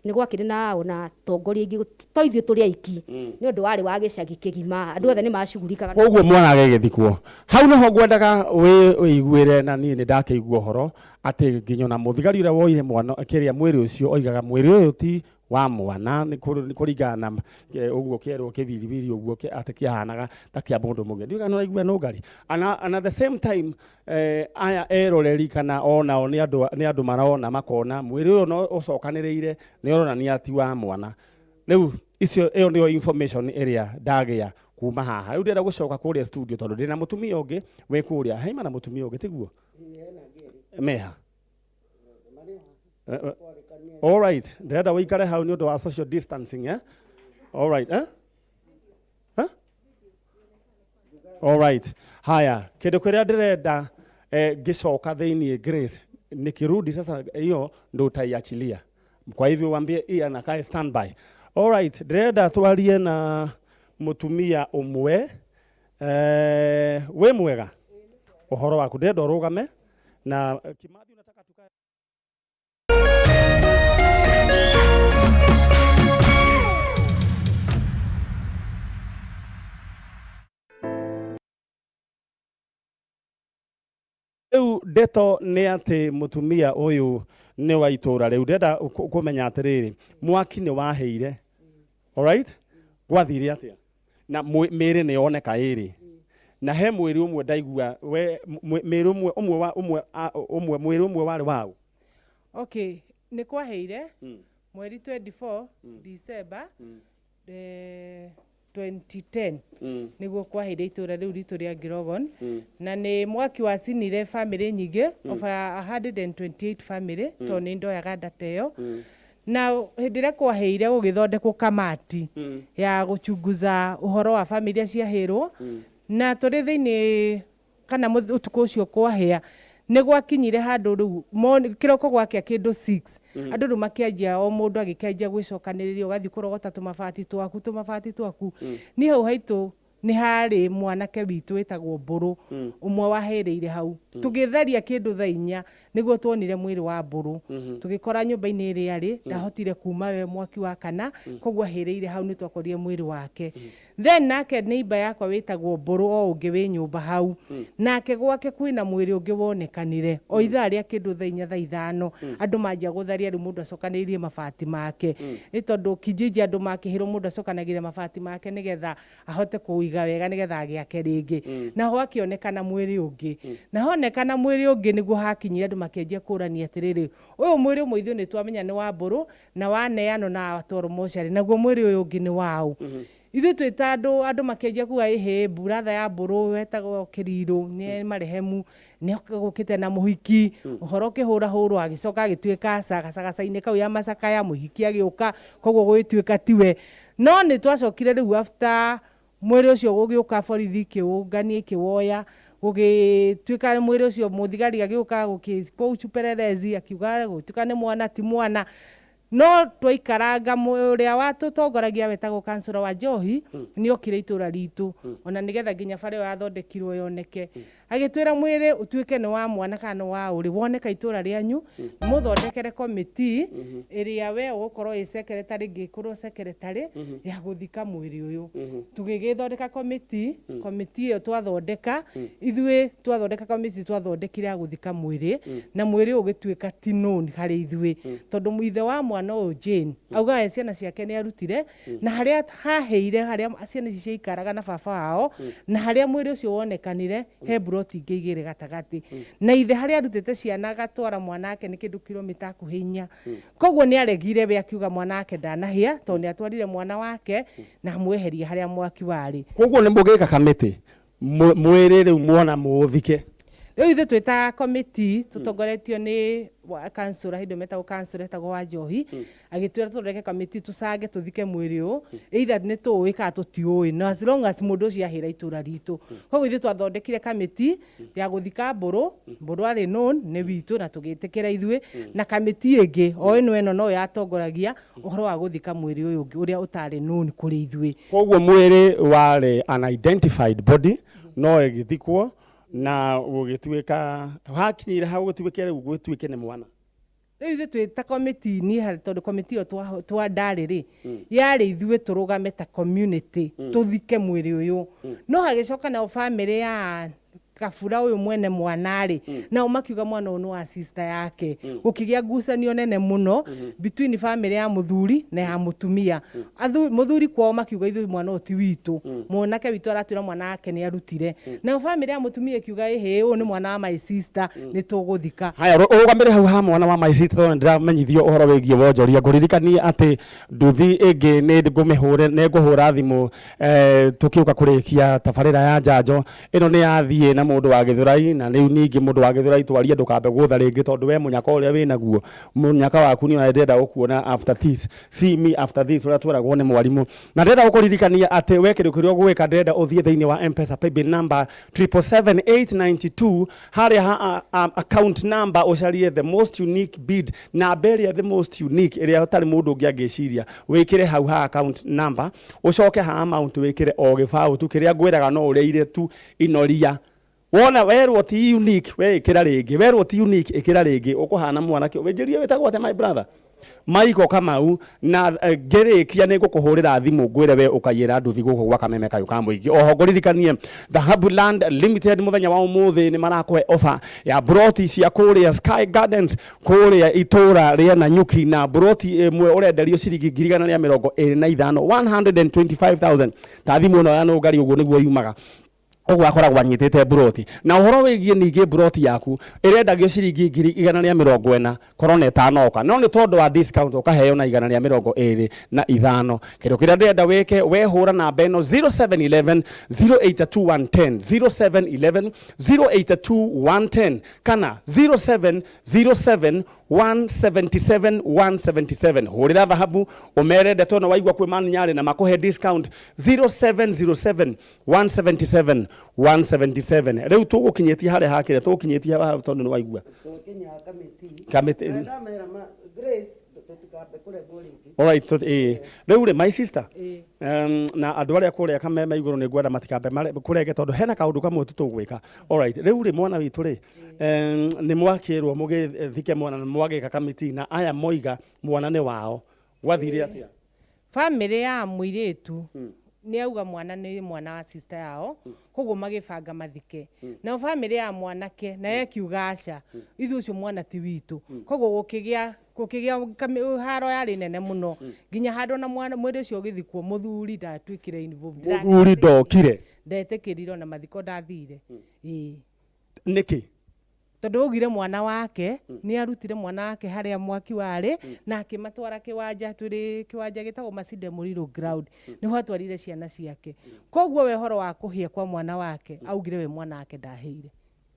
nĩ gwakĩrĩ na ona atongoria aingĩ to ithuĩ tũrĩ aiki, nĩ ũndũ warĩ wa gĩcagi kĩgima, andũ othe nĩ macugurikaga. Koguo mwana agĩgĩthikwo hau nĩho ngwendaga wĩiguĩre, na niĩ nĩ ndakĩigua ũhoro atĩ nginya ona mũthigari ũrĩa woire mwana kĩrĩa mwĩrĩ ũcio oigaga mwĩrĩ ũyũ ti wa mwana nĩ kũringana na ũguo kĩerwo kĩwiriwiri ũguo atĩ kĩahanaga ta kĩa mũndũ mũgima. Ndiũĩ kana ũraigua Nũngari. And at the same time aya eroreri kana onao nĩ andũ marona makona mwĩrĩ ũyũ no ũcokanĩrĩire nĩ ũronania ti wa mwana. Rĩu icio ĩyo nĩyo information ĩrĩa ndagĩa kuma haha. Rĩu ndĩrenda gũcoka kũrĩa studio tondũ ndĩna mũtumia ũngĩ wĩ kũrĩa. Haima na mũtumia ũngĩ tiguo? Meha. All right, ndĩrenda ũikare hau nĩ ũndũ wa social distancing, eh? All right, eh? Huh? All right. Haya, kĩndũ kĩrĩa ndĩrenda ngĩcoka thĩiniĩ Grace, nikirudi sasa hiyo ndo utaiachilia. Kwa hivyo waambie Ian akae standby. All right, ndĩrenda twarie na mũtumia ũmwe wĩ mwega ũhoro waku, ndĩrenda ũrũgame na Kimathi unataka tukae. Rĩu ndeto nĩ atĩ mũtumia ũyũ nĩ wa itũra rĩu, ndĩrenda kũmenya atĩrĩrĩ, mwaki nĩ wahĩire, alright, gwathire atĩa na mĩĩrĩ nĩ yoneka ĩrĩ na he mwĩrĩ ũmwe ndaigua we mĩĩrĩ ũmwe ũmwe wa ũmwe ũmwe mwĩrĩ ũmwe warĩ waũ. Okay, nĩ kwaheire mweri 24 December 2010 nĩguo kwaheire itũra rĩu ritũ rĩa Grogon, na nĩ mwaki wacinire family nyingĩ, over 128 family, tondũ nĩ ndoyaga data ĩyo. Na hĩndĩ ĩrĩa kwaheire gũgĩthondekwo kamati ya gũchunguza ũhoro wa familia ciahĩrwo, na tũrĩ thĩinĩ kana ũtukũ ũcio kwahĩa nĩ gwakinyire handũ rĩu kĩroko gwakĩa kĩndũ 6 andũ rĩu makĩanjia o mũndũ agĩkĩanjia gwĩcokanĩrĩria, ũgathiĩ kũrogota tũmabati twaku niĩ hau haitũ. Nĩ harĩ mwanake witũ wĩtagwo Mbũrũ ũmwe wahĩrĩire hau. Tũgĩtharia kĩndũ thaa 4 nĩguo tuonire mwĩrĩ wa Mbũrũ, tũgĩkora nyũmba-inĩ ĩrĩa arĩ ndahotire kuma we mwaki wa kana, koguo ahĩrĩire hau, nĩ twakorire mwĩrĩ wake. Then nake neighbor yakwa wĩtagwo Mbũrũ o ũngĩ wĩ nyũmba hau nake gwake kwĩna mwĩrĩ ũngĩ wonekanire o ithaa rĩa kĩndũ thaa 4, thaa 5. Andũ manjia gũtharia, rĩu mũndũ acokanĩrĩirie mabati make, nĩ tondũ kijiji andũ makĩhĩrwo, mũndũ acokanagĩria mabati make nĩgetha ahote kũiga wega nĩgetha agĩake rĩngĩ. Na gwakĩonekana mwĩrĩ ũngĩ, na honekana mwĩrĩ ũngĩ nĩguo hakinyire andũ makĩanjia kũrania atĩrĩrĩ, ũyũ mwĩrĩ ũmwe ithuĩ nĩ twamenya nĩ wa Mbũrũ na waneanwo na watwarwo mocarĩ, naguo mwĩrĩ ũyũ ũngĩ nĩ waũ? Ithuĩ twĩ ta andũ makĩanjia kuga ĩhĩ, buratha ya Mbũrũ wetagwo Kĩrirũ nĩ marehemu nĩ gũkĩte na mũhiki, ũhoro ũkĩhũrahũrwo, agĩcoka agĩtuĩka aca gacagaca-inĩ kau ya macakaya, mũhiki agĩũka, koguo gũgĩtuĩka tiwe. No nĩ twacokire rĩu after mwĩrĩ ũcio gũgĩũka, borithi ikĩũngania ikĩwoya, gũgĩtuĩka mwĩrĩ ũcio mũthigari agĩũka gũkĩ upelelezi akiuga gũtuĩka nĩ mwana ti mwana. No twaikaranga, ũrĩa watũtongoragia wetagwo kansũra wa Njohi nĩ okire itũra ritũ ona nĩgetha nginya bara ĩyo yathondekirwo yoneke, agĩtwĩra mwĩrĩ ũtuĩke nĩ wa mwana kana nĩ wa ũrĩ woneka itũra rĩanyu, mũthondekere komiti ĩrĩa we ũgũkorwo ĩ secretary, ngĩkorwo secretary ya gũthika mwĩrĩ ũyũ. Tũgĩgĩthondeka komiti. Komiti ĩyo twathondeka, ithuĩ twathondeka komiti, twathondekire ya gũthika mwĩrĩ, na mwĩrĩ ũyũ ũgĩtuĩka ti known harĩ ithuĩ, tondũ ithe wa mwana ũyũ Jane augaga ye ciana ciake nĩ arutire na harĩa hahĩire, harĩa ciana ici ciaikaraga na baba wao na harĩa mwĩrĩ ũcio wonekanire he mburoti ingĩ igĩrĩ gatagatĩ, na ithe harĩa arutĩte ciana agatwara mwana wake nĩ kĩndũ kilomita hakuhĩ 4. Koguo nĩ aregire we, akiuga mwana wake ndanahĩa tondũ nĩ atwarire mwana wake na amweheria harĩa mwaki warĩ. Koguo nĩ mũgĩka kamĩtĩ mwĩrĩ rĩu muona mũũthike? Rĩu ithuĩ twĩ ta komiti tũtongoretio nĩ kansũra, hĩndĩ ĩyo metagwo kansũra, etagwo wa Njohi, agĩtwĩra tũthondeke kamĩtĩ, tũcange tũthike mwĩrĩ ũyũ, either nĩ tũĩ kana tũtiũĩ, no as long as mũndũ ũcio ahĩra itũra ritũ. Koguo ithuĩ twathondekire kamĩtĩ ya gũthika Mbũrũ. Mbũrũ arĩ known nĩ witũ na tũgĩtĩkĩra ithuĩ, na kamĩtĩ ĩngĩ o ĩno ĩno no yatongoragia ũhoro wa gũthika mwĩrĩ ũyũ ũngĩ ũrĩa ũtarĩ known kũrĩ ithuĩ. Koguo mwĩrĩ warĩ unidentified body no ĩgĩthikwo na gũgĩtuĩka hakinyire hau gũtuĩke rĩu gũtuĩke nĩ mwana. Rĩu ithuĩ twĩ ta komiti niĩ harĩ, tondũ komiti ĩyo twa ndarĩ rĩ, yarĩ ithuĩ tũrũgame ta community tũthike mwĩrĩ ũyũ. No hagĩcoka nao bamĩrĩ ya kabura ũyũ mwene mwana rĩ, nao makiuga mwana ũyũ nĩ wa sister yake. Gũkĩgĩa ngucanio nene mũno between bamĩrĩ ya mũthuri na ya mũtumia. Mũthuri kwao makiuga ithuĩ mwana ũyũ ti witũ, mwanake witũ aratwĩra mwana wake nĩ arutire. Nayo bamĩrĩ ya mũtumia ĩkiuga ĩhĩ, ũyũ nĩ mwana wa my sister, nĩ tũgũthika. Haya, ũrũgamĩre hau ha mwana wa my sister, tondũ nĩndĩramenyithio ũhoro wĩgiĩ wonjoria. Ngũririkanie atĩ nduthi ĩngĩ nĩ ngũmĩhũre, nĩ ngũhũra thimũ tũkĩũka kũrĩkia tabarĩra ya njanjo ĩno. Nĩ yathiĩ na mũndũ wa Gĩthũrai, na rĩu ningĩ mũndũ wa Gĩthũrai twarie, ndũkambe gũtha rĩngĩ, tondũ we mũnyaka ũrĩa wĩnaguo, mũnyaka waku nĩ ndĩrenda gũkuona after this, see me after this, ũrĩa tweragwo nĩ mwarimũ. Na ndĩrenda gũkũririkania atĩ we kĩndũ kĩrĩa ũgwĩka, ndĩrenda ũthiĩ thĩinĩ wa Mpesa paybill number 777892, harĩa ha account number ũcarie the most unique bid, namba ĩrĩa the most unique, ĩrĩa ũtarĩ mũndũ ũngĩ angĩciria, wĩkĩre hau ha account number. Ũcoke ha amount wĩkĩre o gĩbaũ tu kĩrĩa ngwĩraga, no ũrĩire tu inoria. Wona werwo ti unique, we ĩkĩra rĩngĩ, werwo ti unique, ĩkĩra rĩngĩ. Ũkũhana mwanake wĩnjĩrie wĩtagwo atĩa, my brother Michael Kamau. Na ngĩrĩkia nĩ ngũkũhũrĩra thimũ ngwĩre we ũkaiyĩra nduthi gũkũ gwa Kameme kayũ ka mũingĩ. Oho ngũririkanie Dhahabu Land Limited mũthenya wa ũmũthĩ nĩ marakũhe offer ya broti cia kũrĩa Sky Gardens kũrĩa itũra rĩa Nanyuki, na broti ĩmwe ũrenderio ciringi 125,000, 125,000. Ta thimũ ĩno ya nũngari ũguo nĩguo yumaga, ũguo akoragwo anyitĩte mburoti. Na ũhoro wĩgiĩ ningĩ mburoti yaku ĩrendagio ciringi 140,000 korwo na ĩtanoka, no nĩ tondũ wa discount ũkaheo na 125. Kĩndũ kĩrĩa ndĩrenda wĩke, wehũra namba ĩno 0711 082 110, 0711 082 110 kana 0707 177 177. Hũrĩra Dhahabu ũmere ndeto ĩno waigua kwĩ Man Nyarĩ na makũhe discount, 0707 177 177. Rĩu tũgũkinyĩtie harĩa hakĩrĩa tũgũkinyĩtie haha tondũ nĩ waigua Tũkinya kamĩtĩ. Kamĩtĩ. Na ndamera ma Grace. Alright, ĩĩ rĩu rĩ, my sister, na andũ arĩa kũrĩa Kameme igũrũ, nĩ ngwenda matikambe kũrenge tondũ hena kaũndũ kamwe tu tũgwĩka. Alright, rĩu rĩ, mwana witũ rĩ, nĩ mwakĩrwo mũgĩthike mwana na mwagĩka kamiti na aya moiga mwana nĩ wao, gwathire atĩa? Bamĩrĩ ya mũirĩtu nĩ auga mwana nĩ mwana wa sister yao, koguo magĩbanga mathike. Nao bamĩrĩ ya mwanake nayo ĩkiuga aca, ithuĩ ũcio mwana ti witũ. Koguo gũkĩgĩa haro yarĩ nene mũno nginya handũ ona mwana mwĩrĩ ũcio ũgĩthikwo, mũthuri ndatuĩkire involved. Mũthuri ndokire? Ndetĩkĩrire, ona mathiko ndathire, ĩĩ. Nĩkĩ? Tondũ augire mwana wake nĩ arutire mwana wake harĩa mwaki warĩ na akĩmatwara kĩwanja, twĩrĩ kĩwanja gĩtagwo Masinde Muliro ground, nĩho atwarire ciana ciake. Koguo we ũhoro wa kũhĩa kwa mwana wake, augire we mwana wake ndahĩire.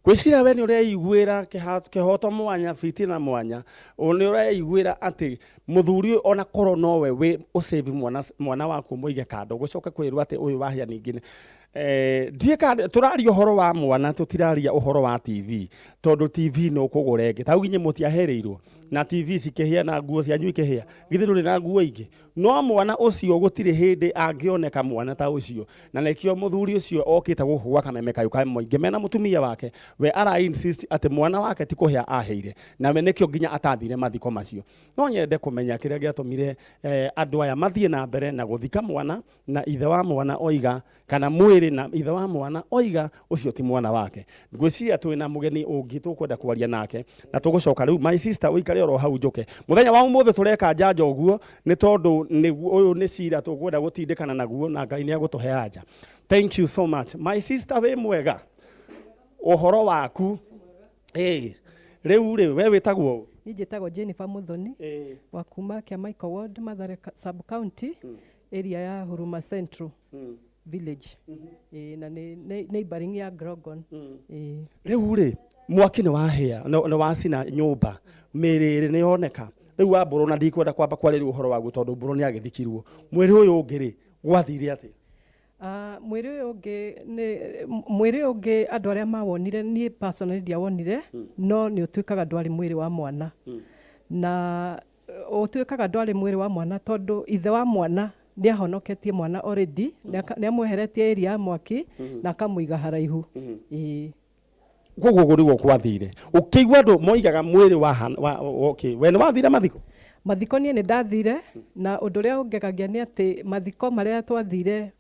Gwĩciria we nĩ ũreiguĩra kĩhoto mwanya bitina mwanya, nĩ ũreiguĩra atĩ mũthuri ũyũ ona korwo nowe wĩ ũsave mwana, mwana waku mũige kando, gũcoke kwĩrwo atĩ ũyũ wahĩa ningĩ ndiĩ kana tũraria ũhoro wa mwana, tũtiraria ũhoro wa TV, tondũ TV no kũgũra ĩngĩ. Ta inyuĩ mũtiahĩrĩirwo na TV cikĩhĩa na nguo cianyu ikĩhĩa, githĩ ndũrĩ na nguo ingĩ? No mwana ũcio gũtirĩ hĩndĩ angĩoneka mwana ta ũcio, na nĩkĩo mũthuri ũcio okĩte gũkũ gwa Kameme kayũ ka mũingĩ mena mũtumia wake. We ara insist atĩ mwana wake ti kũhĩa ahĩire, na we nĩkĩo nginya atathire mathiko macio. No nyende kũmenya kĩrĩa gĩatũmire andũ aya mathiĩ na mbere na gũthika mwana na ithe wa mwana oiga, kana mwĩrĩ na ithe wa mwana oiga ũcio ti mwana wake. Ngwĩciria twĩna mũgeni ũngĩ tũkwenda kwaria nake na tũgũcoka rĩu. My sister, ũikare oro hau njũke. Mũthenya wa ũmũthĩ tũreka njanjo ũguo nĩ tondũ ũyũ nĩ cira tũkwenda gũtindĩkana naguo na Ngai nĩ agũtũhe anja. Thank you so much, my sister. Wĩ mwega? Ũhoro waku? Ĩĩ, rĩu rĩ, we wĩtagwo ũ? Niĩ njĩtagwo Jennifer Muthoni wa kuma Kĩamaiko Ward, Mathare sub county, area ya Huruma Central village. Ĩĩ, na nĩ neighboring ya Grogon. Ĩĩ. Rĩu rĩ, mwaki nĩ wahĩa, nĩ wacina nyũmba, mĩrĩ ĩrĩ nĩ yoneka. Rĩu wa mbũrũ, na ndikwenda kwamba kwarĩria ũhoro waguo tondũ mbũrũ nĩ agĩthikirwo. Mwĩrĩ ũyũ ũngĩ rĩ, gwathire atĩa? Ah, mwĩrĩ ũyũ ũngĩ nĩ mwĩrĩ ũyũ ũngĩ, andũ arĩa mawonire, niĩ personally ndiawonire, no nĩ ũtuĩkaga ndwarĩ mwĩrĩ wa mwana, na ũtuĩkaga ndwarĩ mwĩrĩ wa mwana tondũ ithe wa mwana nĩ ahonoketie mwana already, nĩ amweheretie area ya mwaki na akamũiga haraihu. Ĩĩ. Koguo ũguo nĩguo gwathire, ũkĩigua andũ moigaga mwĩrĩ wa okay, we nĩ wathire mathiko? Mathiko niĩ nĩ ndathire, na ũndũ ũrĩa ũngegagia nĩ atĩ mathiko marĩa twathire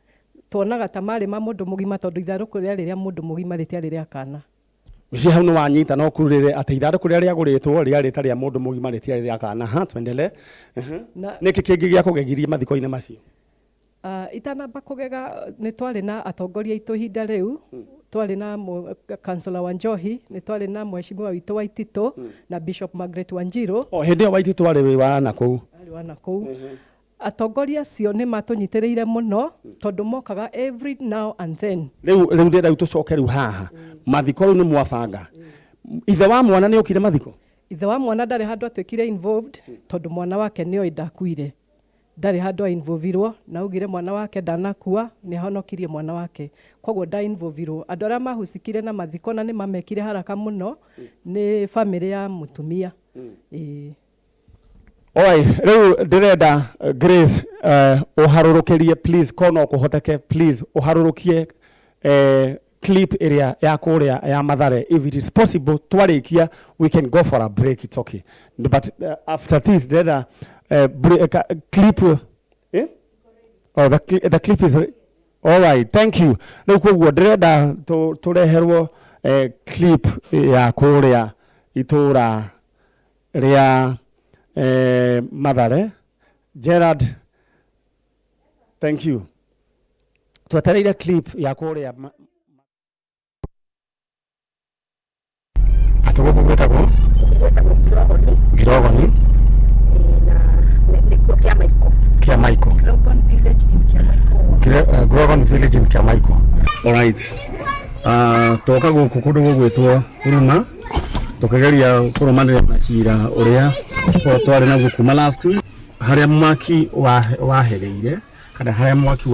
tuonaga ta marĩ ma mũndũ mũgima, tondũ ithandũkũ rĩarĩ rĩa mũndũ mũgima, rĩtiarĩ rĩa kana. Ũcio hau nĩ wanyita, no kurĩre atĩ ithandũkũ rĩrĩa rĩagũrĩtwo rĩarĩ ta rĩa mũndũ mũgima, rĩtiarĩ rĩa kana. Ha, tuendelee. Na Nĩkĩ kĩngĩ gĩa kũgegirie mathiko-inĩ macio? Itanamba kũgega, nĩ twarĩ na atongoria aitũ ihinda rĩu, twarĩ na Councillor wa Njohi, nĩ twarĩ na mheshimiwa witũ wa Ititũ na Bishop Margaret Wanjiru. O hĩndĩ ĩyo Waititũ arĩ wĩ wa nakũu? Arĩ wa nakũu. Atongoria acio nĩ matũnyitĩrĩire mũno tondũ mokaga every now and then. Rĩu ndĩrenda rĩu tũcoke rĩu haha mathiko. Rĩu nĩ mwabanga, ithe wa mwana nĩ okire mathiko? Ithe wa mwana ndarĩ handũ atuĩkire involved, tondũ mwana wake nĩoĩ ndakuire. Ndarĩ handũ ainvolvirwo, na augire mwana wake ndanakua, nĩ ahonokirie mwana wake, koguo ndainvolvirwo. Andũ arĩa mahusikire na mathiko na nĩ mamekire haraka mũno nĩ bamĩrĩ ya mũtumia. Ĩĩ. Alright, rĩu ndĩrenda Grace, ũharũrũkĩrie please, ko no kũhoteke, please ũharũrũkie clip ĩrĩa ya kũrĩa ya Mathare, if it is possible. Twarĩkia we can go for a break, it's okay, but after this ndĩrenda clip, eh? Oh, the clip is all right, thank you. Rĩu koguo ndĩrenda tũreherwo clip ya kũrĩa itũra rĩa Mathare. Gerard, thank you. Twetereire clip ya kũrĩa atĩ gũkũ gwĩtagwo Gwĩtagwo Kirogoni. Girogoni. Na nĩkuo Kĩamaiko. Kĩamaiko. Grogon Village in Kĩamaiko. Grogon Village in Kĩamaiko. Alright. Toka gũkũ kũndũ gũgwĩtwo Huruma tũkĩgeria kũrũmanĩrĩra na cira ũrĩa twarĩ naguo kuma last week, harĩa mwaki wahereire kana harĩa mwaki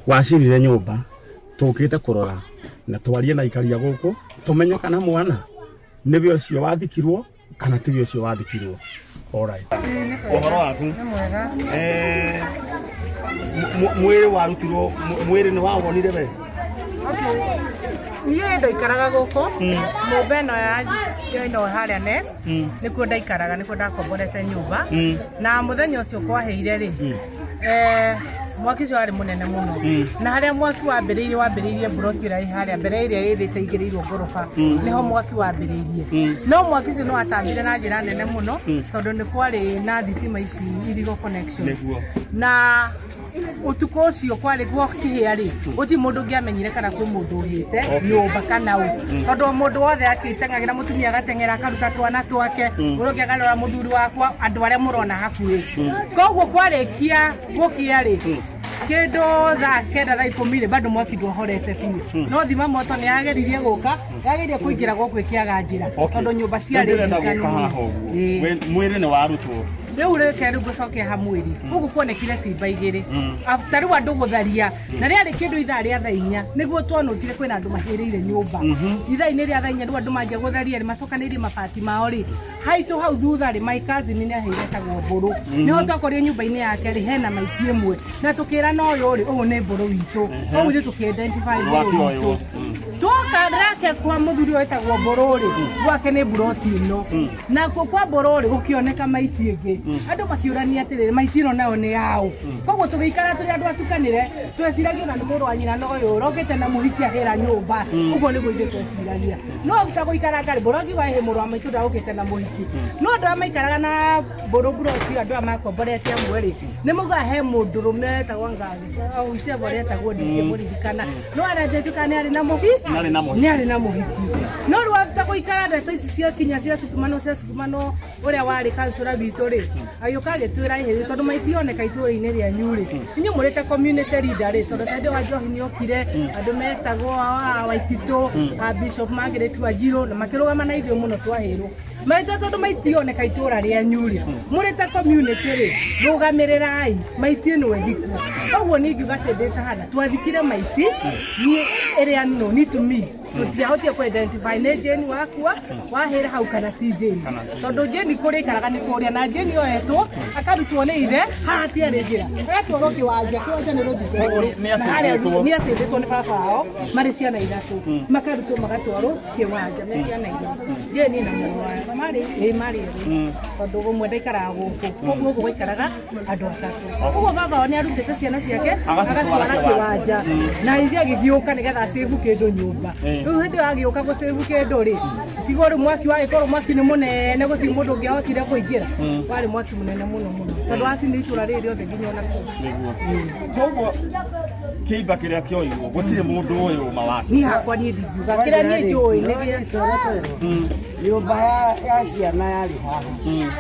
wacinire nyũmba. Tũkĩte kũrora na twarie na ikaria gũkũ, tũmenye kana mwana nĩwe ũcio wathikirwo kana tiwe ũcio wathikirwo. Alright. Ũhoro waku? Nĩ mwega. Eh, mwĩrĩ warutirwo, mwĩrĩ nĩ wawonire we? Niĩ ndaikaraga gũkũ nyũmba ĩno ya ĩno harĩa next, nĩkuo ndaikaraga, nĩkuo ndakomborete nyũmba. Na mũthenya ũcio kwahĩire rĩ, mwaki ũcio warĩ mũnene mũno, na harĩa mwaki wambĩrĩirie mburoti ĩrĩa ĩ harĩa mbere ĩrĩa ĩthĩte igĩrĩirwo ngoroba, nĩho mwaki wambĩrĩirie. No mwaki ũcio nĩ watambire na njĩra nene mũno, tondũ nĩ kwarĩ na thitima ici irigo connection. Nĩguo. Na ũtukũ ũcio kwarĩ gwakĩhĩa rĩ, gũtirĩ mũndũ ũngĩamenyire kana kwĩ mũndũ ũhĩte nyũmba kana ũ, tondũ mũndũ wothe akĩteng'agĩra, mũtumia agateng'era akaruta twana twake, ũrĩa ũngĩ akarora mũthuri wakwa, andũ arĩa mũrona hakuhĩ. Koguo kwarĩkia gũkĩa rĩ, kĩndũ thaa 9, thaa 10 rĩ, bado mwaki ndwahorete biũ, no thima moto nĩ yageririe gũka, yageririe kũingĩra gũkũ ĩkĩaga njĩra, tondũ nyũmba ciarĩ Ndĩrenda ndikanu gũka mũno. haha ũguo. Ĩĩ. Mwĩrĩ nĩ warutwo? Rĩu rĩke rĩu ngũcokia ha mwĩrĩ gũkũ kuonekire cimba 2 after rĩu andũ gũtharia, na rĩarĩ kĩndũ ithaa rĩa thaa 4 nĩguo twanũtire kwĩna andũ mahĩrĩire nyũmba ithaa-inĩ rĩa thaa 4. Rĩu andũ manjia gũtharia rĩ, macokanĩirie mabati mao rĩ, haitũ hau thutha rĩ, my cousin nĩ aheire etagwo Mbũrũ, nĩho twakorire nyũmba-inĩ yake rĩ hena maiti ĩmwe, na tũkĩra na ũyũ rĩ, ũyũ nĩ Mbũrũ witũ. Koguo ithuĩ tũkĩ-identify Mbũrũ witũ. Twoka nake kwa mũthuri ũyũ wĩtagwo Mbũrũ rĩ, gwake nĩ mburoti ĩno, nakuo kwa Mbũrũ rĩ gũkĩoneka maiti ĩngĩ. Andũ makĩũrania atĩrĩrĩ, maiti ĩno nayo nĩ yaũ? Koguo tũgĩikara tũrĩ andũ atukanĩre, tweciragia ona nĩ mũrũ wa nyina na ũyũ ũrokĩte na mũhiki ahĩra nyũmba. Ũguo nĩguo ithuĩ tweciragia. No ta gũikaranga rĩ, Mbũrũ akiuga ĩhĩ, mũrũ wa maitũ ndagũkĩte na mũhiki. No andũ arĩa maikaraga na Mbũrũ mburoti, andũ aya makomborete amwe rĩ, nĩ maugaga he mũndũrũme wetagwo Ngathi, whichever ũrĩa etagwo ndingĩmũririkana, no aranjĩtuka nĩ arĩ na mũhiki. Nĩ arĩ na mũhiki. Nĩ arĩ na mũhiki. No rĩu after gũikara, ndeto ici ciakinya ciacukumano ciacukumano, ũrĩa warĩ kansũra witũ rĩ, agĩũka agĩtwĩra, ĩhĩ, tondũ maitioneka itũũra-inĩ rĩanyu rĩ, inyuĩ mũrĩte community leader rĩ, tondũ tondũ wa njohi nĩ okire, andũ metagwo a Waititũ, a Bishop Margaret Wanjiru, na makĩrũgama na ithuĩ mũno twahĩrwo maitũ, tondũ maitioneka itũũra rĩanyu rĩ, mũrĩte community rĩ, rũgamĩrĩrai maiti ĩno ĩthikwo. Koguo niĩ ngiuga atĩ ndĩ ta hana twathikire maiti niĩ ĩrĩa no ni to me tũtiahotire kũ identify nĩ Jane wakua wahĩra hau kana ti Jane, tondũ Jane kũrĩa ikaraga nĩ kũrĩa, na Jane oetwo akarutwo nĩ ithe haha hatiarĩ njĩra, agatwarwo kĩwanja. Kĩwanja nĩ rũthingo rũrũ. Nĩ Na harĩa acĩndĩtwo. nĩ acĩndĩtwo nĩ baba wao marĩ ciana ithatũ, makarutwo magatwarwo kĩwanja me ciana ithatũ, Jane na mũrũ wa marĩ ĩ marĩ erĩ, tondũ ũmwe ndaikaraga gũkũ. Koguo gũkũ gwaikaraga andũ atatũ. Koguo baba wao nĩ arutĩte ciana ciake agacitwara agacitwara kĩwanja, na ithe agĩgĩũka nĩgetha acĩbu kĩndũ nyũmba. Rĩu hĩndĩ ĩyo agĩũka gũcĩbu kĩndũ rĩ, tigo rĩu mwaki wagĩkorwo mwaki nĩ mũnene, gũtirĩ mũndũ ũngĩahotire kũingĩra. Warĩ mwaki mũnene mũno mũno, tondũ wacinire itũra rĩrĩ rĩothe nginya ona kũu. Nĩguo. Koguo kĩimba kĩrĩa kĩoirwo gũtirĩ mũndũ ũyũ ũma wake? Niĩ hakwa niĩ ndingiuga kĩrĩa niĩ njũĩ nĩ gĩa Nyũmba ya ciana yarĩ haha,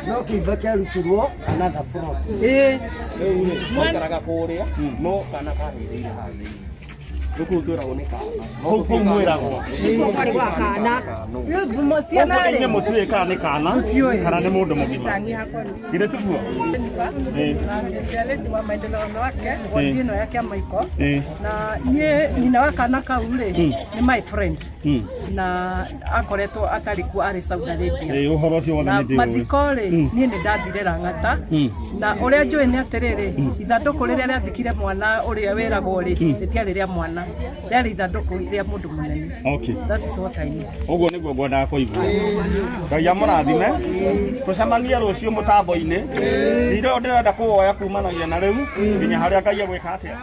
no kĩimba kĩarutirwo another plot. Ĩĩ. Rĩu rĩ, maikaraga kũrĩa, no kana kahĩrĩire haha thĩinĩ. Rĩu kũu twĩragwo nĩ kana. No Kũu kũu mwĩragwo? Nĩkuo kwarĩ gwa kana. Rĩu ciana Koguo inyuĩ rĩ mũtiũĩ kana nĩ kana Tũtiũĩ. kana nĩ mũndũ mũgima? Niĩ hakwa nĩ- Githĩ tiguo? Ĩĩ. Lady wa maendeleo wanawake wodi ĩno ya Kĩamaiko. Ĩĩ. Na niĩ nyina wa kana kau rĩ nĩ my friend, na akoretwo atarĩ kuo, arĩ Saudi Arabia. Ĩĩ, ũhoro ũcio wothe Na nĩ ndĩũĩ. mathiko rĩ, niĩ nĩ ndathire Lang'ata, na ũrĩa njũĩ nĩ atĩrĩrĩ, ithandũkũ rĩrĩa rĩathikire mwana ũrĩa wĩragwo rĩ, rĩtiarĩ rĩa mwana, rĩarĩ ithandũkũ rĩa mũndũ mũnene. Okay. That is what I know. Ũguo nĩguo ngwendaga kũigua. Ngai amũrathime. Tũcemanie rũciũ mũtambo-inĩ. Riro ndĩrenda kũwoya kumanagia na rĩu nginya harĩa Ngai egwĩka atĩa.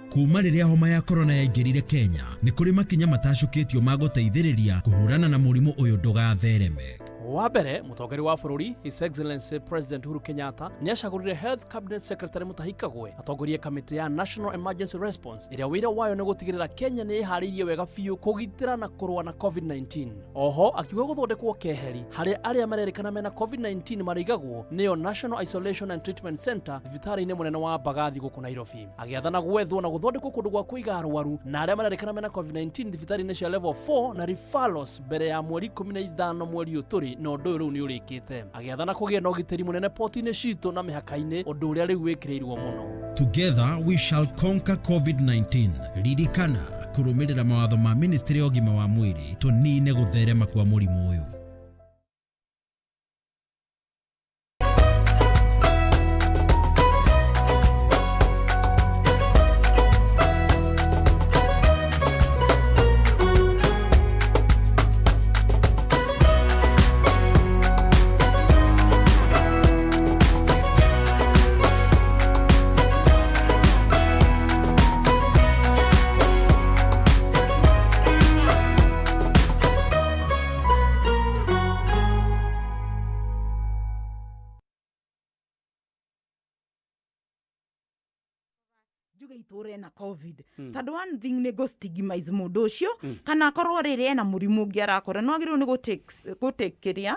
Kuma rĩrĩa homa ya korona yaingĩrire Kenya, nĩ kũrĩ makinya matacũkĩtio ma gũteithĩrĩria kũhũrana na mũrimũ ũyũ ndũgathereme. Wa mbere, mũtongoria wa bũrũri His Excellency President Uhuru Kenyatta nĩ acagũrire Health Cabinet Secretary Mutahi Kagwe atongorie kamĩtĩ ya National Emergency Response ĩrĩa wĩra wayo nĩ gũtigĩrĩra Kenya nĩ ĩharĩirie wega biũ kũgitĩra na kũrũa na COVID-19. Oho akiuga gũthondekwo keheri harĩa arĩa marerĩkana mena COVID-19 marĩigagwo nĩyo National Isolation and Treatment Center thibitarĩ-inĩ mũnene wa Mbagathi gũkũ Nairobi. Agĩathana gwethwo na gũthondekwo kũndũ gwa kũiga arwaru na arĩa marerĩkana mena COVID-19 thibitarĩ-inĩ cia level 4 na referrals mbere ya mweri 15 mweri ũyũ tũrĩ, na ũndũ ũyũ rĩu nĩ ũrĩkĩte. Agĩathana kũgĩe na ũgitĩri mũnene poti-inĩ citũ na mĩhaka-inĩ, ũndũ ũrĩa rĩu wĩkĩrĩirwo mũno. Together we shall conquer COVID-19. Ririkana kũrũmĩrĩra mawatho ma Ministry ya ũgima wa mwĩrĩ tũnine gũtherema kwa mũrimũ ũyũ. Njuge itũra ena COVID, tondũ one thing nĩ gũ stigmatize mũndũ ũcio, kana akorwo rĩrĩ ena mũrimũ ũngĩ arakora no agĩrĩirwo nĩ gũ take kĩrĩa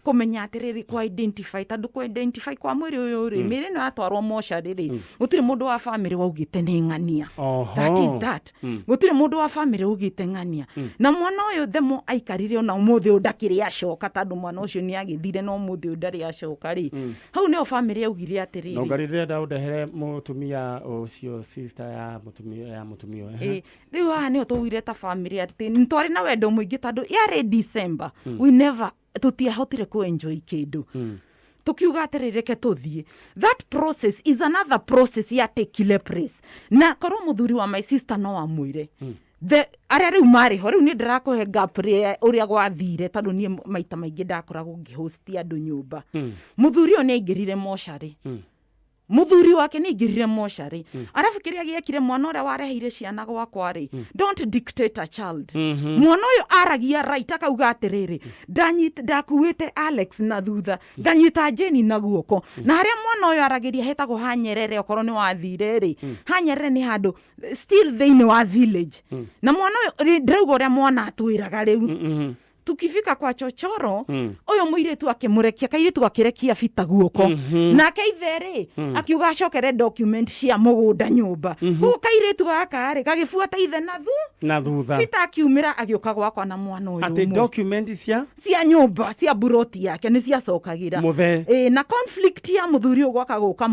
kũmenya atĩrĩrĩ, kũ identify, tondũ kũ identify kwa mwĩrĩ ũyũ rĩ, mĩrĩ ĩno yatwarwo mocarĩ rĩ, gũtirĩ mũndũ wa bamĩrĩ waugĩte nĩ ng'ania. That is that. Gũtirĩ mũndũ wa bamĩrĩ augĩte ng'ania. Na mwana ũyũ themo aikarire ona ũmũthĩ ũyũ ndakĩrĩ acoka, tondũ mwana ũcio nĩ agĩthire na ũmũthĩ ũyũ ndarĩ acoka rĩ, hau nĩho bamĩrĩ yaugire atĩrĩrĩ. No ngari ndĩrenda ũndehere mũtumia ũcio, sister ya mũtumia ũyũ. Ĩ, rĩu haha nĩho twaugire ta bamĩrĩ atĩ nĩ twarĩ na wendo mũingĩ, tondũ yarĩ December, we never, tũtiahotire kũ enjoy kĩndũ. Tukiuga atĩrĩ, reke tũthiĩ. That process is another process ya tekile place, na korwo mũthuri wa my sister no amwĩre the arĩa rĩu marĩ ho rĩu nĩ ndĩrakũhe gap rĩa ũrĩa gwathire, tondũ niĩ maita maingĩ ndakoragwo ngĩhosti andũ nyũmba. Mũthuri ũyũ nĩ aingĩrire mocarĩ, mũthuri wake nĩ aingĩrire mocarĩ, arabu kĩrĩa gĩekire mwana ũrĩa wareheire ciana gwakwa rĩ, don't dictate a child. Mwana ũyũ aragia right, akauga atĩrĩrĩ, ndakuĩte Alex na thutha, nganyita Jeni na guoko. Na harĩa mwana ũyũ aragĩria hetagwo ha Nyerere, okorwo nĩ wathire rĩ, ha Nyerere nĩ handũ still thĩinĩ wa village. Na mwana ũyũ ndĩrauga ũrĩa mwana atwĩraga rĩu, tukifika kwa chochoro, ũyũ mũirĩtu akĩmũrekia, kairĩtu gakĩrekia bita guoko, nake ithe rĩ akiuga acokere document cia mũgũnda nyũmba. Koguo kairĩtu gaka rĩ gagĩbuata ithe na thu na thutha. Peter akiumĩra agĩũka gwakwa na mwana ũyũ atĩ ũmwe. Document cia Cia nyũmba, cia buroti yake nĩ ciacokagĩra. Mũthee. Ĩ, na conflict ya mũthuri ũyũ gwaka gũka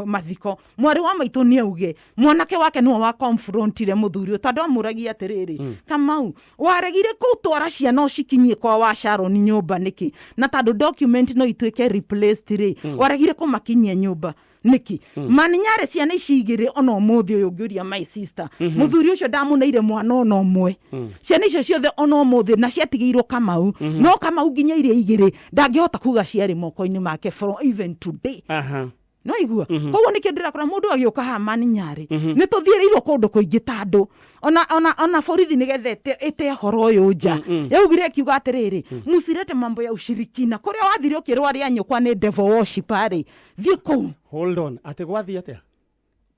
mathiko, mwarĩ wa maitũ nĩ auge mwanake wake nĩwe wa confrontire mũthuri ũyũ, tondũ amũragia atĩrĩrĩ, Kamau, waregire gũtwara ciana ũcikinyie kwa wa Sharon nyũmba nĩkĩ? Na tondũ document no ituĩke replaced rĩ, waregire kũmakinyia nyũmba nĩkĩ? Maninyare ciana ici igĩrĩ ona ũmũthĩ ũyũ ũngĩũria my sister, mũthuri ũcio ndamũneire mwana ona ũmwe. Ciana icio ciothe ona ũmũthĩ na ciatigĩirwo Kamau, no Kamau nginya iria igĩrĩ ndangĩhota kuga ciarĩ moko-inĩ make from even today. No igua koguo nĩkĩo ndĩrakora mũndũ agĩũka haha maninyarĩ nĩ tũthiĩrĩirwo kũndũ kũingĩ, tandũ ona borithi nĩgetha ĩte ũhoro ũyũ nja yaugire ĩkiuga atĩrĩrĩ, musirete mambo ya ushirikina kũrĩa wathire ũkĩrwo arĩa nyũkwa nĩ devil worship rĩ, thiĩ kũu. Hold on, atĩ gwathiĩ atĩa?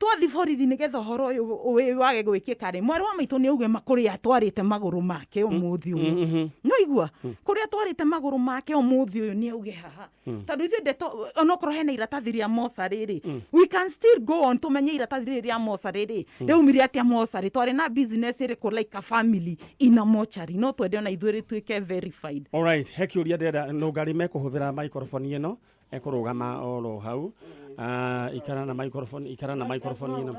Twathi borithi nĩgetha ũhoro ũyũ wage gwĩkĩka rĩ, mwarĩ wa maitũ nĩ auge kũrĩa atwarĩte magũrũ make ũmũthĩ ũyũ, no igua kũrĩa atwarĩte magũrũ make ũmũthĩ ũyũ nĩ auge haha, tondũ ithuĩ ndeto onokorwo hena iratathi rĩa mocarĩ rĩ, we can still go on tũmenye iratathi rĩrĩ rĩa mocarĩ rĩ rĩaumire atĩa, mocarĩ twarĩ na business ĩrĩkũ, like a family ina mocarĩ, no twende ona ithuĩ rĩtuĩke verified. Alright, he kĩũria ndĩrenda nũngari mekũhũthĩra microphone ĩno ekũrũgama oro hau. Ah, ikara na microphone, ikara na microphone ĩno.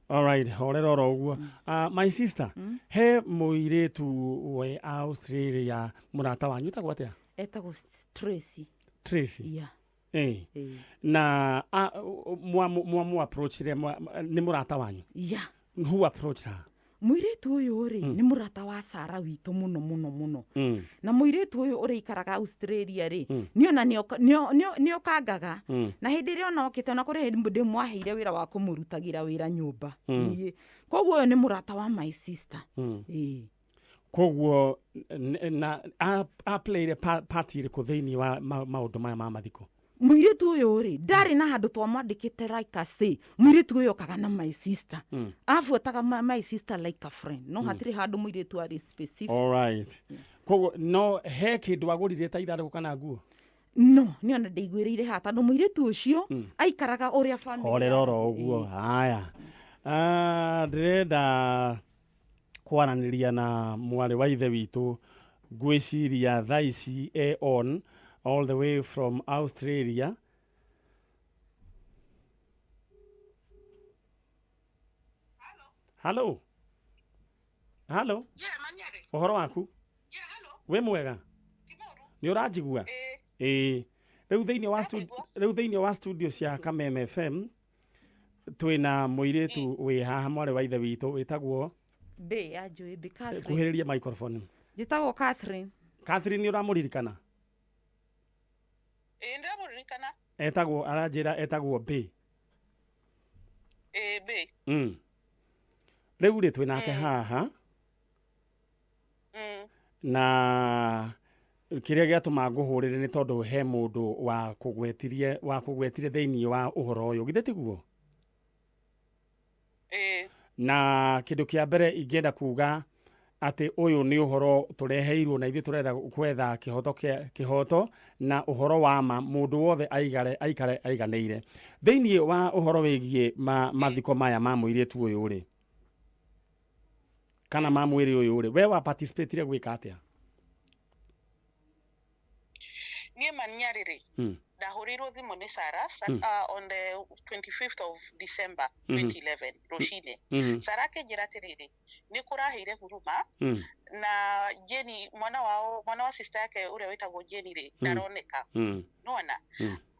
Alright, horera oro ũguo. Ah, my sister, he mũirĩtu we Australia mũrata wanyu etagwo atĩa? Etagwo Tracy. Tracy? Yeah. Eh. Eh. Na mwa approachire nĩ mũrata wanyu? Yeah. Who approached her? Mũirĩtu ũyũ rĩ nĩ mũrata wa Sara witũ mũno mũno mũno. Na mũirĩtu ũyũ ũrĩa ikaraga Australia rĩ, nĩ ona nĩokangaga, na hĩndĩ ĩrĩa ona okĩte ona kũrĩ hĩndĩ ndĩmwaheire wĩra wa kũmũrutagĩra wĩra nyũmba niĩ. Koguo ũyũ nĩ mũrata wa my sister. Ĩĩ. Koguo na aplayire part ĩrĩkũ thĩinĩ wa maũndũ maya ma mathiko? Mũirĩtu ũyũ rĩ ndarĩ na handũ twamwandĩkĩte like I say, mũirĩtu ũyũ okaga na my sister, abuataga my sister like a friend, no hatirĩ handũ mũirĩtu arĩ specific. All right. Koguo no he kĩndũ agũrire ta ithandũkũ kana nguo? No nĩ ona ndaiguĩrĩire haha tondũ mũirĩtu ũcio aikaraga ũrĩa family. Horera oro ũguo. Haya, ndĩrenda kwaranĩria na mwarĩ wa ithe witũ, ngwĩciria thaa ici e on all the way from Australia. Hello. Hello. Ũhoro waku? Wĩ mwega? Nĩ ũranjigua? Ĩĩ. Rĩu thĩinĩ wa studio cia Kameme FM twĩna mũirĩtu wĩ haha, mwarĩ wa ithe witũ wĩtagwo Mbĩ ya njũĩ Mbĩ Catherine. Kuhĩrĩria microphone. Njĩtagwo Catherine. Catherine, nĩ ũramũririkana? Ĩĩ, ndĩramũririkana. Etagwo, aranjĩra etagwo Mbĩ. Ĩĩ, Mbĩ. Rĩu rĩ twĩnake haha. Na kĩrĩa gĩatũma ngũhũrĩre nĩ tondũ he mũndũ wa kũgwetire thĩinĩ wa ũhoro ũyũ, githĩ tiguo? Ĩĩ. Na kĩndũ kĩa mbere ingĩenda kuga atĩ ũyũ nĩ ũhoro tũreheirwo na ithuĩ tũrenda gwetha kĩhoto na ũhoro wa ma, mũndũ wothe aikare aiganĩire thĩinĩ wa ũhoro wĩgiĩ mathiko maya ma mũirĩtu ũyũ rĩ, kana ma mwĩrĩ ũyũ rĩ, we wa participate gwĩka atĩa? Niĩ Maniari rĩ, ndahũrĩirwo thimũ nĩ Sarah on the 25th of December 2011 rũcinĩ. Sarah akĩnjĩra atĩrĩrĩ, nĩ kũraheire huruma na Jenny, mwana wao, mwana wa sister yake ũrĩa wĩtagwo Jenny rĩ, ndaroneka. Nĩwona?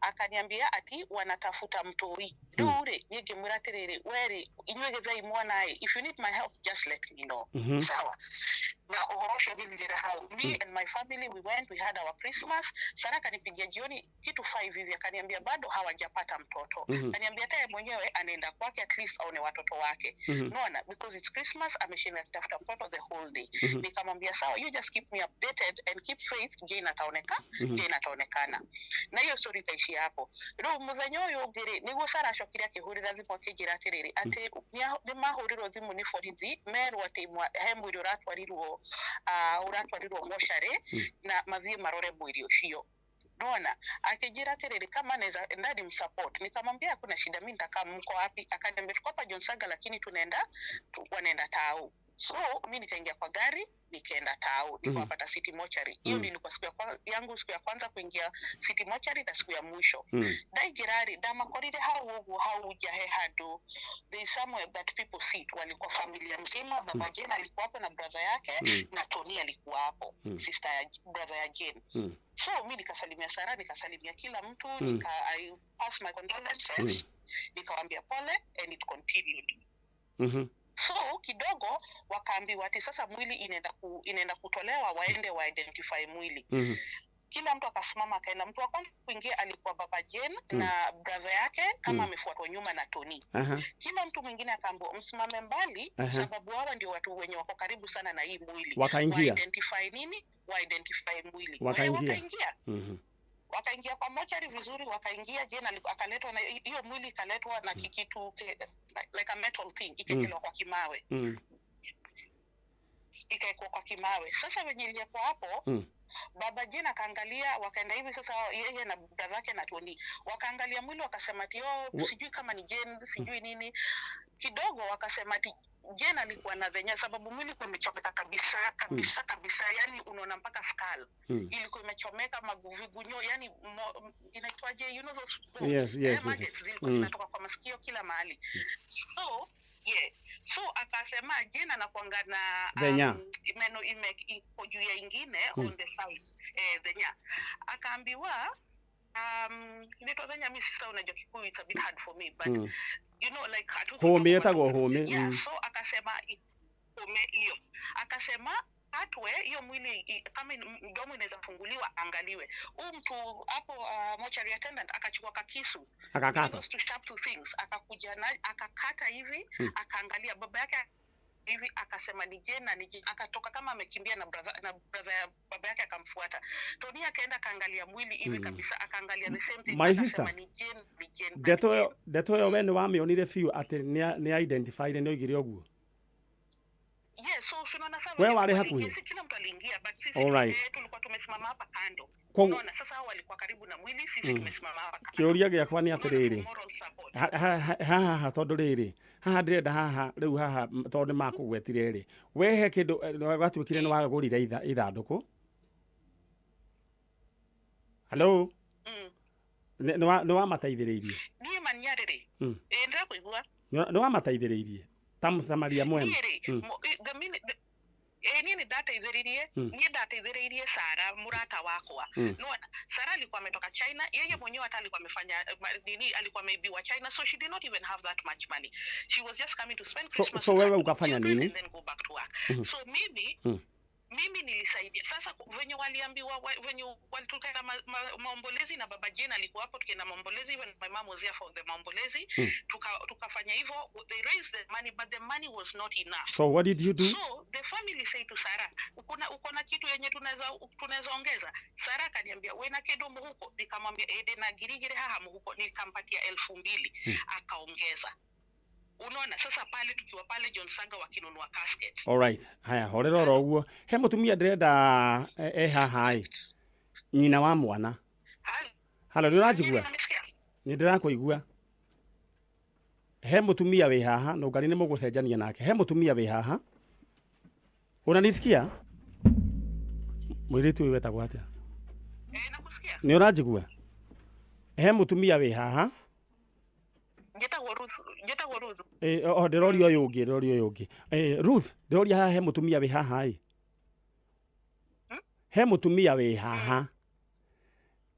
Akaniambia ati wanatafuta mtoi. Rĩu rĩ, niĩ ngĩmwĩra atĩrĩrĩ, we rĩ, inyuĩ gĩthai mwana ĩ, if you need my help just let me know. Sawa. Na ũhoro ũcio ũgĩthirĩra hau. Me and my family, we went, we had our Christmas. Sarah akanipigia jioni kitu 5 hivi, akaniambia bado hawajapata mtoto. Akaniambia hata yeye mwenyewe anaenda kwake at least aone watoto wake. Unaona, because it's Christmas, ameshinda akitafuta mtoto the whole day. Nikamwambia sawa, you just keep me updated and keep faith, Jane ataoneka, Jane ataonekana. Na hiyo story ikaishia hapo. Rĩu mũthenya ũyũ ũngĩ rĩ, nĩguo Sarah acokire akĩhũrĩra thimũ akĩnjĩra atĩrĩrĩ, atĩ nĩ mahũrĩrwo thimũ nĩ borithi merwo atĩ he mwĩrĩ ũratwarirwo mocarĩ na mathiĩ marore mwĩrĩ ũcio. Unaona, akijira atĩrĩrĩ kama naweza ndani msupport. Nikamwambia hakuna shida, mimi nitakaa, mko wapi? Akaniambia tuko hapa John Saga, lakini wanaenda Tao. So mimi nikaingia kwa gari nikaenda Tao, nikawapata City Mortuary. Hiyo nilikuwa siku yangu, siku ya kwanza kuingia City Mortuary na siku ya mwisho. Ndaingĩra ndamakorire hau ũguo hau nja he handũ, there is somewhere that people sit. Walikuwa familia mzima, baba Jane alikuwa hapo na brother yake, na Tony alikuwa hapo, sister ya brother ya Jane. So mimi nikasalimia Sarah, nikasalimia kila mtu, I pass my condolences, nikawaambia pole, and it continued. So kidogo wakaambiwa ati sasa mwili inaenda kutolewa, waende wa identify mwili. Kila mtu akasimama akaenda. Mtu wa kwanza kuingia alikuwa baba Jane na brother yake kama amefuatwa nyuma na Tony. Kila mtu mwingine akaambiwa msimame mbali, sababu hawa ndio watu wenye wako karibu sana na hii mwili. Wakaingia. Wa identify nini? Wa identify mwili. Wakaingia. Wakaingia kwa mochari vizuri, wakaingia. Jane akaletwa na hiyo mwili, ikaletwa na kikitu like a metal thing, ikawekwa kwa kimawe. Ikawekwa kwa kimawe. Sasa wenye ilikuwa hapo, baba Jane akaangalia, wakaenda hivi sasa yeye na brother yake na Tony wakaangalia mwili, wakasema ati oh, sijui kama ni Jane, sijui nini. Kidogo wakasema ati Jane alikuwa na dhenya, sababu mwili ulikuwa umechomeka kabisa kabisa kabisa, yani unaona mpaka skull ilikuwa imechomeka, maguvigunyo, yani inaitwaje, you know those yes, yes, yes. Zilikuwa zinatoka kwa masikio kila mahali. So yeah, so akasema Jane anakuanga na meno iko juu ya ingine on the side, dhenya. Akaambiwa inaitwa dhenya, mimi sasa unajua Kikuyu it's a bit hard for me, but you know like home yetagwo home. Yeah, so akasema home hiyo, akasema atwe hiyo mwili kama mdomo inaweza funguliwa angaliwe. Huyu mtu hapo mortuary attendant akachukua kakisu, akakata those two sharp two things, akakuja na akakata hivi, akaangalia. Baba yake hivi akasema ni Jane na ni Jane, akatoka kama amekimbia na brother ya baba yake akamfuata. Tony akaenda akaangalia mwili hivi kabisa, akaangalia the same thing, My sister, akasema ni Jane, ni Jane. Ndeto ĩyo we nĩ wamĩonire biũ atĩ nĩ identified nĩ oigire ũguo. Yes, so unaona sasa Wewe wale hakuhi. Si kila mtu aliingia, but sisi tulikuwa tumesimama hapa kando. Unaona sasa hao walikuwa karibu na mwili, sisi tumesimama hapa kando. Kĩũria gĩakwa nĩ atĩrĩrĩ. Haha tondũ rĩrĩ, haha ndĩrenda haha rĩu haha tondũ nĩmakũgwetire rĩ. We he kĩndũ gwatuĩkire nĩ wagũrire ithandũkũ. Hello? Nĩ wamateithĩrĩirie. Niĩ manyarĩrĩ. Ndĩrakũigua. Nĩ wamateithĩrĩirie. Ta Mũsamaria mwema. Niĩ nĩ ndateithĩrĩirie, niĩ ndateithĩrĩirie Sara murata wakwa. No, Sara alikuwa ametoka China, yeye mwenyewe hata alikuwa amefanya nini, alikuwa ameibiwa China, so she did not even have that much money. She was just coming to spend Christmas. So wewe ukafanya nini? And then go back to work. So mimi mimi nilisaidia. Sasa venye waliambiwa, venye walitukaenda maombolezi na baba Jane alikuwa hapo, tukaenda maombolezi, even my mom was there for the maombolezi. Tukafanya hivyo, they raised the money, but the money was not enough. So what did you do? So the family said to Sarah, uko na kitu yenye tunaweza ongeza. Sarah akaniambia we na kedo mhuko, nikamwambia ede na girigire haha mhuko, nikampatia 2000 akaongeza. Unaona sasa pale tukiwa pale John Saga wakinunua casket. All right. Haya horera oro uguo. He mutumia ndĩrenda haha ĩ. Nyina wa mwana. Halo, nĩ ũranjigua? Nĩ ndĩrakũigua. He mutumia wĩ haha, no ngari nĩ mũgũcenjania nake. He mutumia wĩ haha. Unanisikia? Mũirĩtu ũyũ wetagwo atĩa? Nakusikia. Nĩ ũranjigua? He mutumia wĩ haha. Njĩtagwo Ruth. Ndĩroria ũyũ ũngĩ, ndĩroria ũyũ ũngĩ. Ruth, ndĩroria haha he mũtumia wĩ haha ĩ. He mũtumia wĩ haha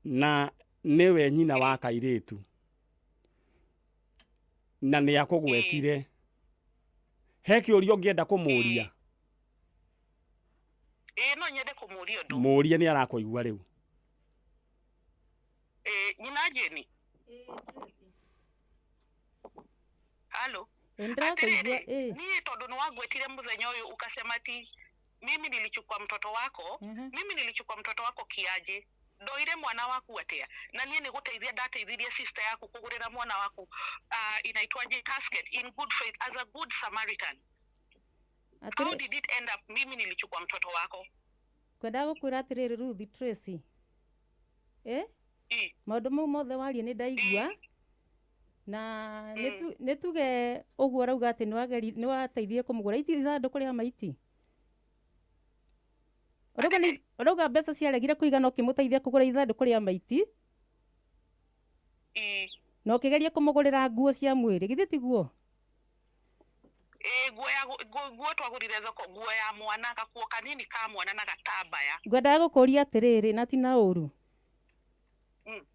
na nĩwe nyina wa kairĩtu na nĩ akũgwetire. He kĩũria ũngĩenda kũmũria? No nyende kũmũria ũndũ. Mũũrie nĩ arakũigua rĩu. Nyina Jane. Halo. Niĩ tondu ni wagwetire muthenya uyu ukasema ati mimi nilichukua mtoto wako. Mimi nilichukua mtoto wako kiaje? Ndoire mwana waku atia? Na niĩ nĩ gũteithia ndateithirie sister yaku kũgũrĩra mwana waku inaitwaje casket in good faith as a good Samaritan. How did it end up mimi nilichukua mtoto wako? Kwenda gũkwĩra atĩrĩrĩ Ruth Tracy. Maũndũ mau mothe waria nĩ ndaigua. Na nĩ tuge ũguo ũrauga atĩ nĩ wateithie kũmũgũra ithandũkũ rĩa maiti. Ũrauga mbeca ciaregire kũigana ũkĩmũteithia kũgũra ithandũkũ rĩa maiti. Na ũkĩgeria kũmũgũrĩra nguo cia mwĩrĩ, githĩ tiguo? Nguo twagũrire thoko, nguo ya mwana, gakuo kanini ka mwana na gatambaya. Ngwendaga gũkũria atĩrĩrĩ na ti na ũru.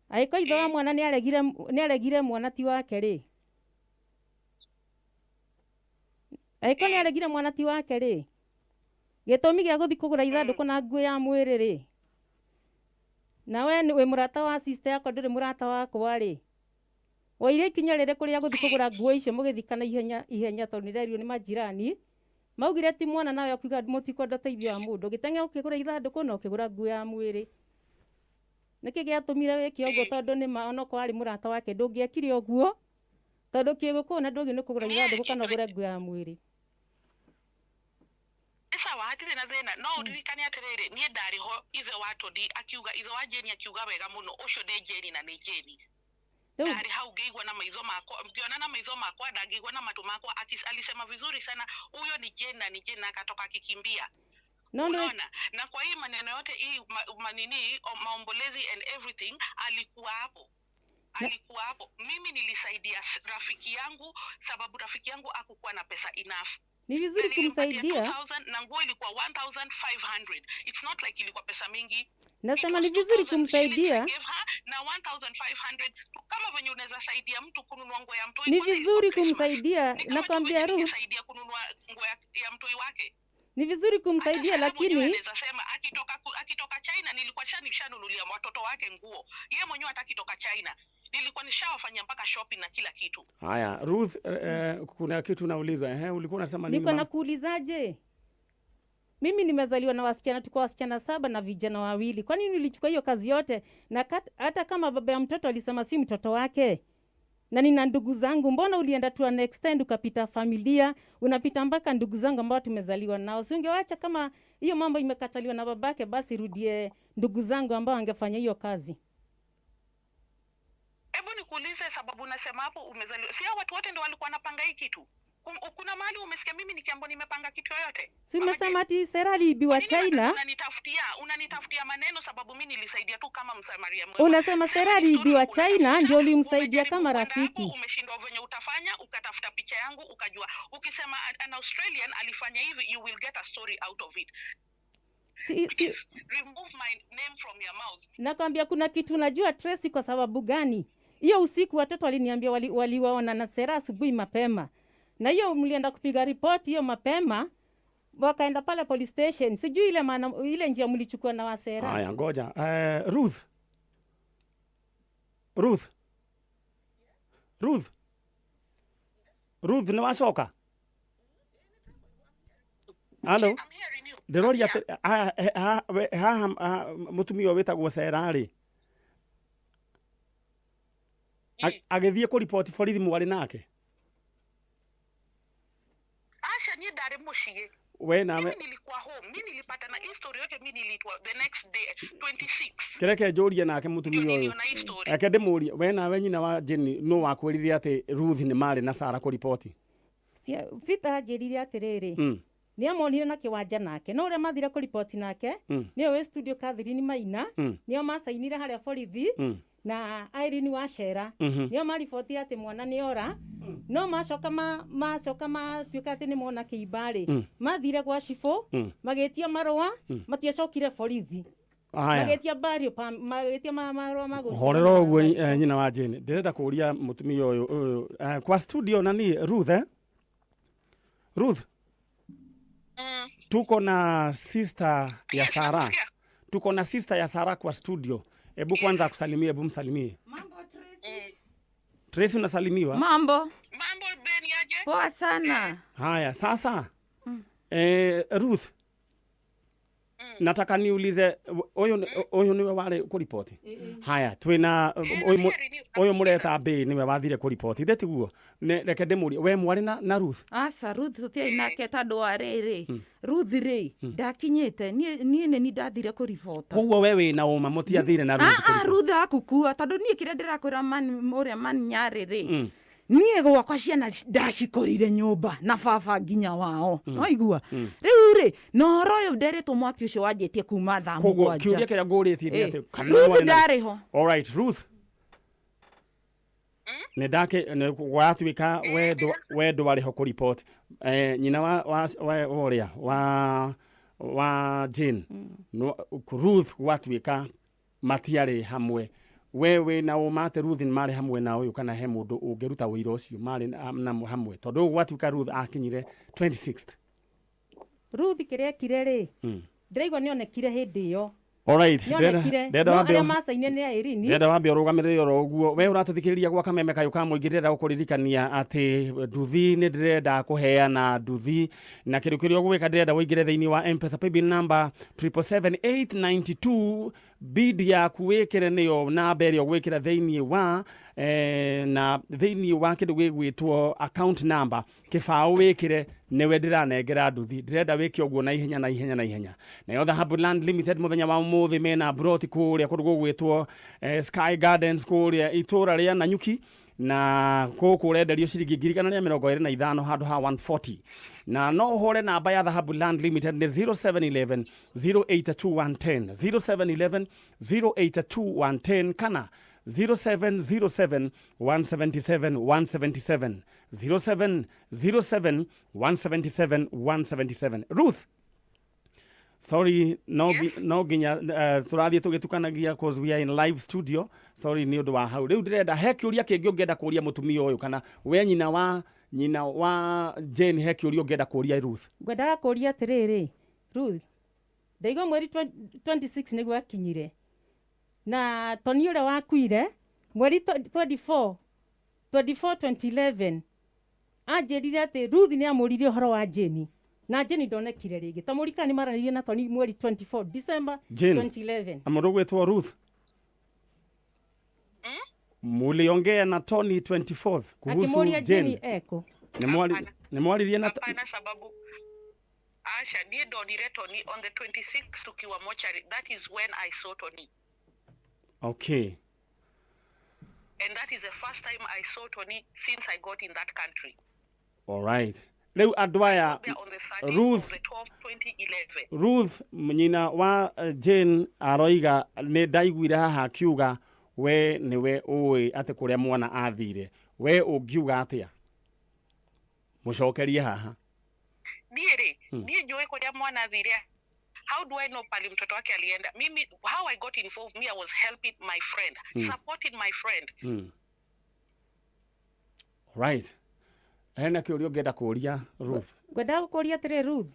Angĩkorwo ithe wa mwana nĩ aregire mwana ti wake rĩ. Angĩkorwo nĩ aregire mwana ti wake rĩ, gĩtũmi gĩa gũthiĩ kũgũra ithandũkũ na nguo ya mwĩrĩ rĩ, na we wĩ mũrata wa sister yakwa ndũrĩ mũrata wakwa rĩ, woire ikinya rĩrĩkũ rĩa gũthiĩ kũgũra nguo icio mũgĩthikana ihenya ihenya tondũ nĩnderirwo nĩ majirani maugire ti mwana nawe ũkiuga mũtikwenda ũteithio wa mũndũ, ũgĩteng'era ũkĩgũra ithandũkũ na ũkĩgũra nguo ya mwĩrĩ. Nĩkĩ gĩatũmire wĩke ũguo tondũ nĩma onokorwo arĩ mũrata wake ndũngĩekire ũguo tondũ kĩgũkũũ na ndũgĩ nĩ kũgũra ithandũkũ kana ũgũre nguo ya mwĩrĩ. Sawa, hatirĩ na thĩna no ũririkane atĩrĩrĩ, niĩ ndarĩ ho ithe wa Tony akiuga, ithe wa Jane akiuga wega mũno, ũcio nĩ Jane na nĩ Jane. Ndarĩ hau ngĩigua na maitho makwa, ngĩona na maitho makwa na ngĩigua na matũ makwa, alisema vizuri sana, huyo ni Jane na ni Jane, na akatoka akikimbia. Unaona, na kwa hii maneno yote hii manini maombolezi and everything, alikuwa hapo. Alikuwa hapo. Mimi nilisaidia rafiki yangu sababu rafiki yangu hakukuwa na pesa enough. Ni vizuri kumsaidia. 2000 na nguo ilikuwa 1500. It's not like ilikuwa pesa mingi. Nasema ni vizuri kumsaidia. Na 1500 kama venye unaweza saidia mtu kununua nguo ya mtoi. Ni vizuri kumsaidia, nakwambia Ruth. Saidia kununua nguo ya mtoi wake. Ni vizuri kumsaidia, lakini anaweza sema akitoka China nilikuwa nishanunulia watoto wake nguo. Yeye mwenyewe hata akitoka China Nilikuwa nishawafanyia mpaka shopping na kila kitu. Haya, Ruth, kuna kitu naulizwa. Ulikuwa unasema nini? Niko Mama? nakuulizaje? Mimi nimezaliwa na wasichana, tuko wasichana 7 na vijana 2. Kwa nini nilichukua hiyo kazi yote? Na hata kama baba ya mtoto alisema si mtoto wake, na nina ndugu zangu, mbona ulienda to an extent ukapita familia, unapita mpaka ndugu zangu ambao tumezaliwa nao? Si ungewacha kama hiyo mambo imekataliwa na babake, basi rudie ndugu zangu ambao angefanya hiyo kazi. Hebu nikuulize, sababu unasema hapo umezaliwa, si hao watu wote ndio walikuwa wanapanga hii kitu? Kuna mahali umesikia mimi nikiambiwa nimepanga kitu yoyote? Si umesema ati Sera aliibiwa China? Unanitafutia maneno sababu mimi nilisaidia tu kama msamaria mwema. Unasema Sera aliibiwa China ndio ulimsaidia kama rafiki. Umeshindwa venye utafanya, ukatafuta picha yangu ukajua. Ukisema an Australian alifanya hivi, you will get a story out of it. Si, Remove my name from your mouth. Nakwambia kuna kitu unajua Tracy, kwa sababu gani? Hiyo usiku watoto waliniambia waliwaona na Sera asubuhi mapema. Na hiyo mlienda kupiga ripoti hiyo mapema, wakaenda pale police station. Sijui ile maana ile njia mlichukua na wasera. Haya, ngoja. Ruth. Ruth. Ruth. Ruth, nĩ wacoka? Halo. Ndĩroria haha mũtumia ũyũ wĩtagwo Sera rĩ, agĩthiĩ kũriboti borithi mwarĩ nake? Asha, niĩ ndarĩ mũciĩ. We nawe Mimi nilikuwa home, mimi nilipata na hii story yote, mimi nilitwa the next day 26. Kĩreke njũrie nake mũtumia ũyũ. Reke ndĩmũrie, we nawe nyina wa Jenny nũ wakwĩrire atĩ Ruth nĩ marĩ na Sara kũriboti? Vita anjĩrire atĩrĩrĩ, nĩ amonire na kĩwanja nake, no ũrĩa mathire kũriboti nake nĩwe wĩ studio Catherine Maina, nĩo macainire harĩa borithi na Irene Wachera, nĩo maribotire atĩ mwana nĩ ora. No macoka macoka matuĩka atĩ nĩ mona kĩimba-rĩ, mathire gwa cibũ magĩtia marũa, matiacokire borithi. Magĩtia bario magĩtia marũa ma gũcina. Horera ũguo nyina wa Jane, ndĩrenda kũũria mũtumia ũyũ kwa studio nani Ruth, Ruth. Tuko na sister ya Sara. Tuko na sister ya Sara kwa studio. Ebu kwanza akusalimie, ebu msalimie. Mambo Tracy. Tracy, unasalimiwa? Mambo. Mambo Ben, aje? Poa sana. Haya, sasa. Ruth. Nataka niulize ũyũ niwe warĩ kũripoti? Haya, twĩna ũyũ mũreta mbĩ niwe wathire kũripoti. Ithe tiguo? Reke ndĩmũrie, we mwarĩ na Ruth? Aca, Ruth tũtiarĩ nake tondũ wa rĩrĩ. Ruth rĩ, ndakinyĩte, niĩ nĩ niĩ ndathire kũribota. Koguo we wĩna ũma mũtiathire na Ruth? Ruth akukua, tondũ niĩ kĩrĩa ndĩrakwĩra ũrĩa manyarĩ rĩ, niĩ gwakwa ciana ndacikorire nyũmba na baba nginya wao. Waigua? Rĩu rĩ, na ũhoro ũyũ nderetwo mwaki ũcio wanjĩtie kuma thaa Koguo mũgwanja. kĩũria kĩrĩa ngũrĩtie nĩ atĩ kana Ruth mwarĩ na ndarĩ ho. All right, Ruth. Nĩ ndake gwatuĩka we ndwarĩ ho kũripoti. Nyina wa ũrĩa wa Jane. Ruth gwatuĩka matiarĩ hamwe. We wĩna ũma atĩ Ruth nĩ marĩ hamwe na ũyũ kana he mũndũ ũngĩruta ũira ũcio marĩ na hamwe, tondũ gwatuĩka Ruth akinyire 26th. Ruth kĩrĩa ekire rĩ, ndĩraigua nĩonekire hĩndĩ ĩyo. All right, ndĩrenda wambe macaine nĩ Irene. Ndĩrenda wambe ũrũgamĩrĩre oro ũguo. We ũratũthikĩrĩria gwa kameme kayũ ka mũingĩ, ndĩrenda gũkũririkania atĩ nduthi nĩ ndĩrenda kũheana nduthi, na kĩndũ kĩrĩa ũgwĩka ndĩrenda ũingĩre thĩinĩ wa M-Pesa paybill number 777892, bid yaku wĩkĩre nĩyo namba ĩrĩa ũgwĩkĩra thĩinĩ wa na thĩinĩ wa kĩndũ gĩgwĩtwo account number kĩbaũ wĩkĩre nĩwe ndĩranengera nduthi. Ndĩrenda wĩke ũguo na ihenya na ihenya na ihenya. Nayo Dhahabu Land Limited mũthenya wa ũmũthĩ mena broti kũrĩa kũndũ gũgwĩtwo Sky Gardens kũrĩa itũra rĩa Nanyuki, na kũkũ ũrenderio ciringi 125 handũ ha 140. Na no ũhũre namba ya Dhahabu Land Limited nĩ 0711 082110, 0711 082110 kana 0707 177 177, 0707 177 177. Ruth, sorry, no, yes. No ginya tũrathiĩ tũgĩtukanagia cause we are in live studio. Sorry nĩ ũndũ wa hau. Rĩu ndĩrenda he kĩũria kĩngĩ ũngĩenda kũũria mũtumia ũyũ, kana we nyina wa Jane, he kĩũria ũngĩenda kũũria Ruth? Ngwendaga kũũria atĩrĩrĩ, Ruth, ndaigua mweri 26 nĩguo akinyire, na toni ũrĩa wakuire Mweri 24 2011 anjĩrire atĩ Ruth nĩ amũririe ũhoro wa Jane na Jane ndonekire rĩngĩ. Ta mũrikana nĩ maranĩirie na Tony mweri 24 December Jane. 2011. Mũndũ ũgwĩtwo Ruth, muliongea na Tony 24th kuhusu Akĩmũria Jane? Jane eko. Nĩ mwaririe na Hapana, sababu Asha niĩ ndonire Tony on the 26th tukiwa mochari. That is when I saw Tony, Okay. and that is the first time I saw Tony since I got in that country. All right, rĩu andũ aya There on the 13th Ruth of the 12th 2011. Ruth, nyina wa Jane aroiga nĩ ndaiguire haha akiuga we nĩwe ũĩ atĩ kũrĩa mwana athire. We ũngiuga atĩa? Mũcokerie haha. Niĩ rĩ, niĩ njũĩ kũrĩa mwana athire. How do I know pali mtoto wake alienda? Mimi, how I got involved, me, I was helping my friend, supporting my friend. Right, hena kĩũria ũngĩenda kũũria Ruth? Ngwendaga gũkũria atĩrĩ Ruth.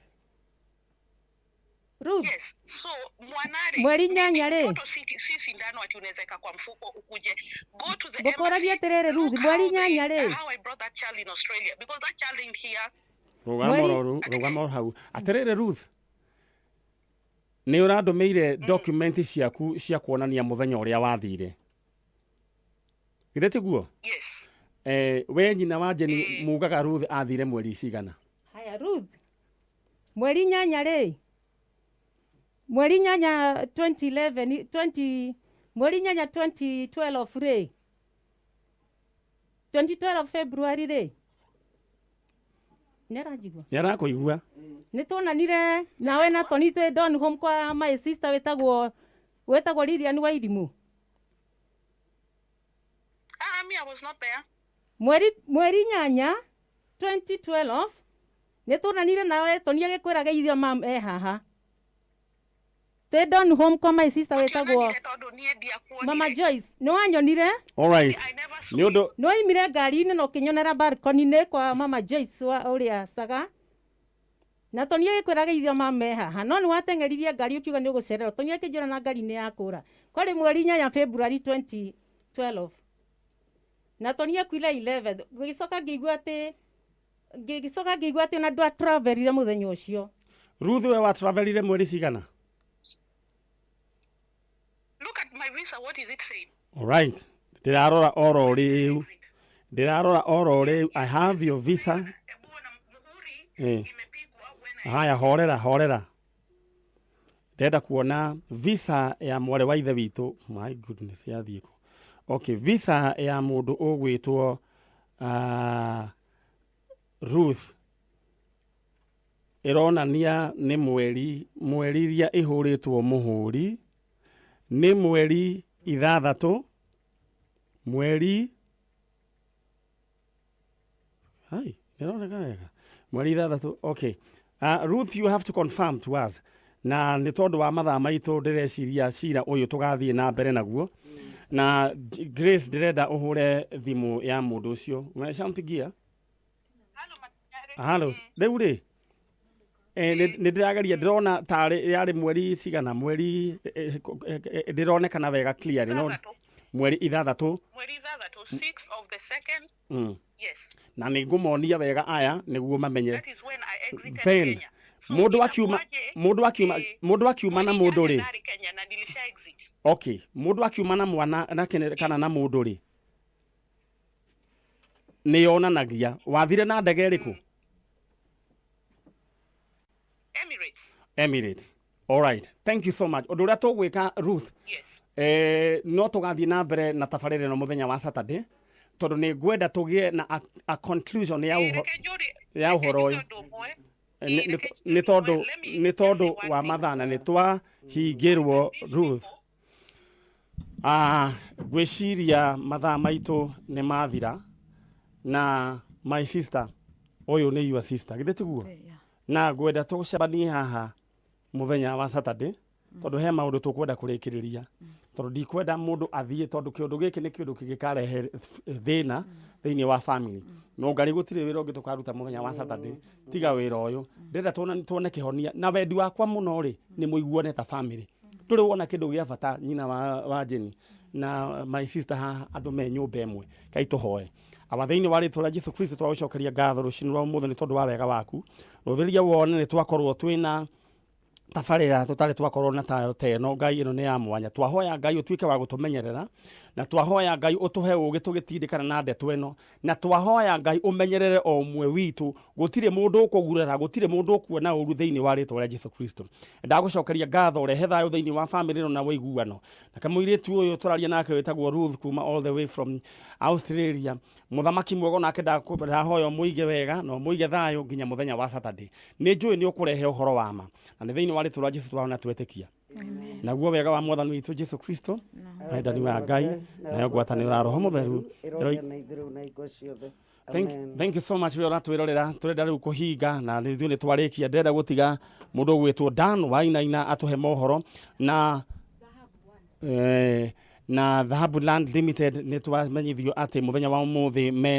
Ruth. Yes, so mwanare Mweri 8 rĩ. Mtoto si sindano ati unaweza weka kwa mfuko ukuje. Go to the Ngũkũragia embassy, atĩrĩrĩ Ruth, look mweri how they- 8 rĩ. how I brought that child in Australia, because that child in here. Rũgama rũgama oro hau. Atĩrĩrĩ Ruth, nĩ ũrandũmĩire document ciaku cia kuonania mũthenya ũrĩa wathire, githĩ tiguo? Yes. We nyina wa Jane mugaga Ruth athire mweri cigana? Haya Ruth. Mweri 8 rĩ. Mweri 8 2011 20 mweri 8 2012 rĩ. 2012 February rĩ. Nĩ aranjigua? Nĩ arakũigua. Nĩ tuonanire nawe na Tony twĩ Donholm kwa my sister wĩtagwo Lilian Wairimu. Ah, me, I was not there. Mweri 8 2012 nĩ tuonanire nawe Tony agĩkwĩra geithia mam e haha. Twĩ Donholm kwa my sister wĩtagwo Tondũ niĩ ndiakuonire. Mama Joyce. Nĩ wanyonire? All right, nĩ ũndũ Nĩ waimire ngari-inĩ na ũkĩnyonera balcony-inĩ kwa Mama Joyce wa ũrĩa Saga. Na Tony agĩkwĩra geithia mam e haha, no nĩ wateng'eririe ngari ũkiuga nĩ ũgũcererwo. Tony akĩnjĩra na ngari nĩ yakũra. Kwarĩ mweri 8 February 2012. Na Tony akuire 11. Ngĩgĩcoka ngĩigua atĩ ona ndwatravelire mũthenya ũcio. Ruth, we watravelire mweri cigana? Look at my visa, what is it saying? All right, ndĩrarora oro rĩu. I have your visa. Haya, horera. Ndĩrenda kuona visa ya mwarĩ wa ithe witũ. My goodness, yathiĩ kũ? Okay, visa ya mũndũ ũgwĩtwo Ruth ĩronania nĩ mweri iria ĩhũrĩtwo mũhũri nĩ mweri 6 mweri hai nĩroneka wega mweri 6. Okay, Ruth, you have to confirm to us, na nĩ tondũ wa mathaa maitũ ndĩreciria cira ũyũ tũgathiĩ na mbere naguo. Na Grace, ndĩrenda ũhũre thimũ ya mũndũ ũcio. Umeshampigia? Halo, rĩu rĩ nĩ ndĩrageria, ndĩrona tarĩ yarĩ mweri cigana, mweri ndĩronekana wega clearly, no mweri 6. Mweri 6, 6 of the second. Yes. Na nĩ ngũmonia wega aya nĩguo mamenye. That is when I exited Then Kenya. mũndũ akiuma na mũndũ rĩ. Kenya na nilisha exit. Okay, mũndũ akiuma na mwana na kana na mũndũ rĩ, nĩ yonanagia wathire na ndege ĩrĩkũ? Emirates. All right, thank you so much. Ũndũ ũrĩa tũgwĩka Ruth, yes, no tũgathiĩ na mbere na tabarĩra ĩno mũthenya wa Saturday, tondũ nĩ ngwenda tũgĩe na a conclusion ya ũhoro ũyũ. Nĩ tondũ wa mathaa na nĩ twahingĩrwo Ruth. Ngwĩciria mathaa maitũ nĩ mathira, na my sister ũyũ nĩ your sister, githĩ tiguo? Na ngwenda tũcemanie haha mũthenya wa Saturday, tondũ he maũndũ tũkwenda kũrĩkĩrĩria, tondũ ndikwenda mũndũ athiĩ, tondũ kĩũndũ gĩkĩ nĩ kĩũndũ kĩngĩkarehe thĩna thĩinĩ wa family. No ngari gũtirĩ wĩra ũngĩ tũkaruta mũthenya wa Saturday tiga wĩra ũyũ. Ndĩrenda tuone kĩhonia, na wendi wakwa mũno rĩ nĩ mũiguane ta family. Ndũrĩ wona kĩndũ gĩa bata nyina wa Jenny Na my sister haha andũ me nyũmba ĩmwe. Ngai, tũhoe. Awa, thĩinĩ wa rĩtwa rĩa Jesu Kristo, twagũcokeria ngatho rũcinĩ rwa ũmũthĩ nĩ tondũ wa wega waku. Rũthĩria wone nĩ twakorwo twĩna tabarĩra tũtarĩ twakorwo na tayo ta ĩno. Ngai, ĩno nĩ ya mwanya. Twahoya Ngai ũtuĩke wa gũtũmenyerera, na twahoya Ngai ũtũhe ũgĩ tũgĩtindĩkana na ndeto ĩno, na twahoya Ngai ũmenyerere o ũmwe witũ. Gũtirĩ mũndũ ũkũgurara, gũtirĩ mũndũ ũkuona ũru, thĩinĩ wa rĩtwa rĩa Jesu Kristo. Ndagũcokeria ngatho, rehe thayũ thĩinĩ wa famĩlĩ ĩno na ũiguano. Na kamũirĩtu ũyũ tũraria nake wĩtagwo Ruth kuma all the way from Australia, mũthamaki mwega, nake ndahoya ũmũige wega na ũmũige thayũ nginya mũthenya wa Saturday. Nĩ njũĩ nĩ ũkũrehe ũhoro wa ma, na nĩ thĩinĩ wa rĩtwa rĩa Jesu twahona twetĩkia. Naguo wega wa Mwathani witũ Jesu Kristo, wendani wa Ngai, nayo ngwatanĩro ya Roho Mũtheru ĩrogĩa na ithuĩ rĩu na hingo ciothe. Thank, Amen. thank you so much. We ũratwĩrorera, tũrenda rĩu kũhinga na ithuĩ nĩ twarĩkia. Ndĩrenda gũtiga mũndũ ũgwĩtwo Dan Wainaina atũhe mohoro na Dhahabu Land Limited. Nĩ twamenyithio atĩ mũthenya wa ũmũthĩ mena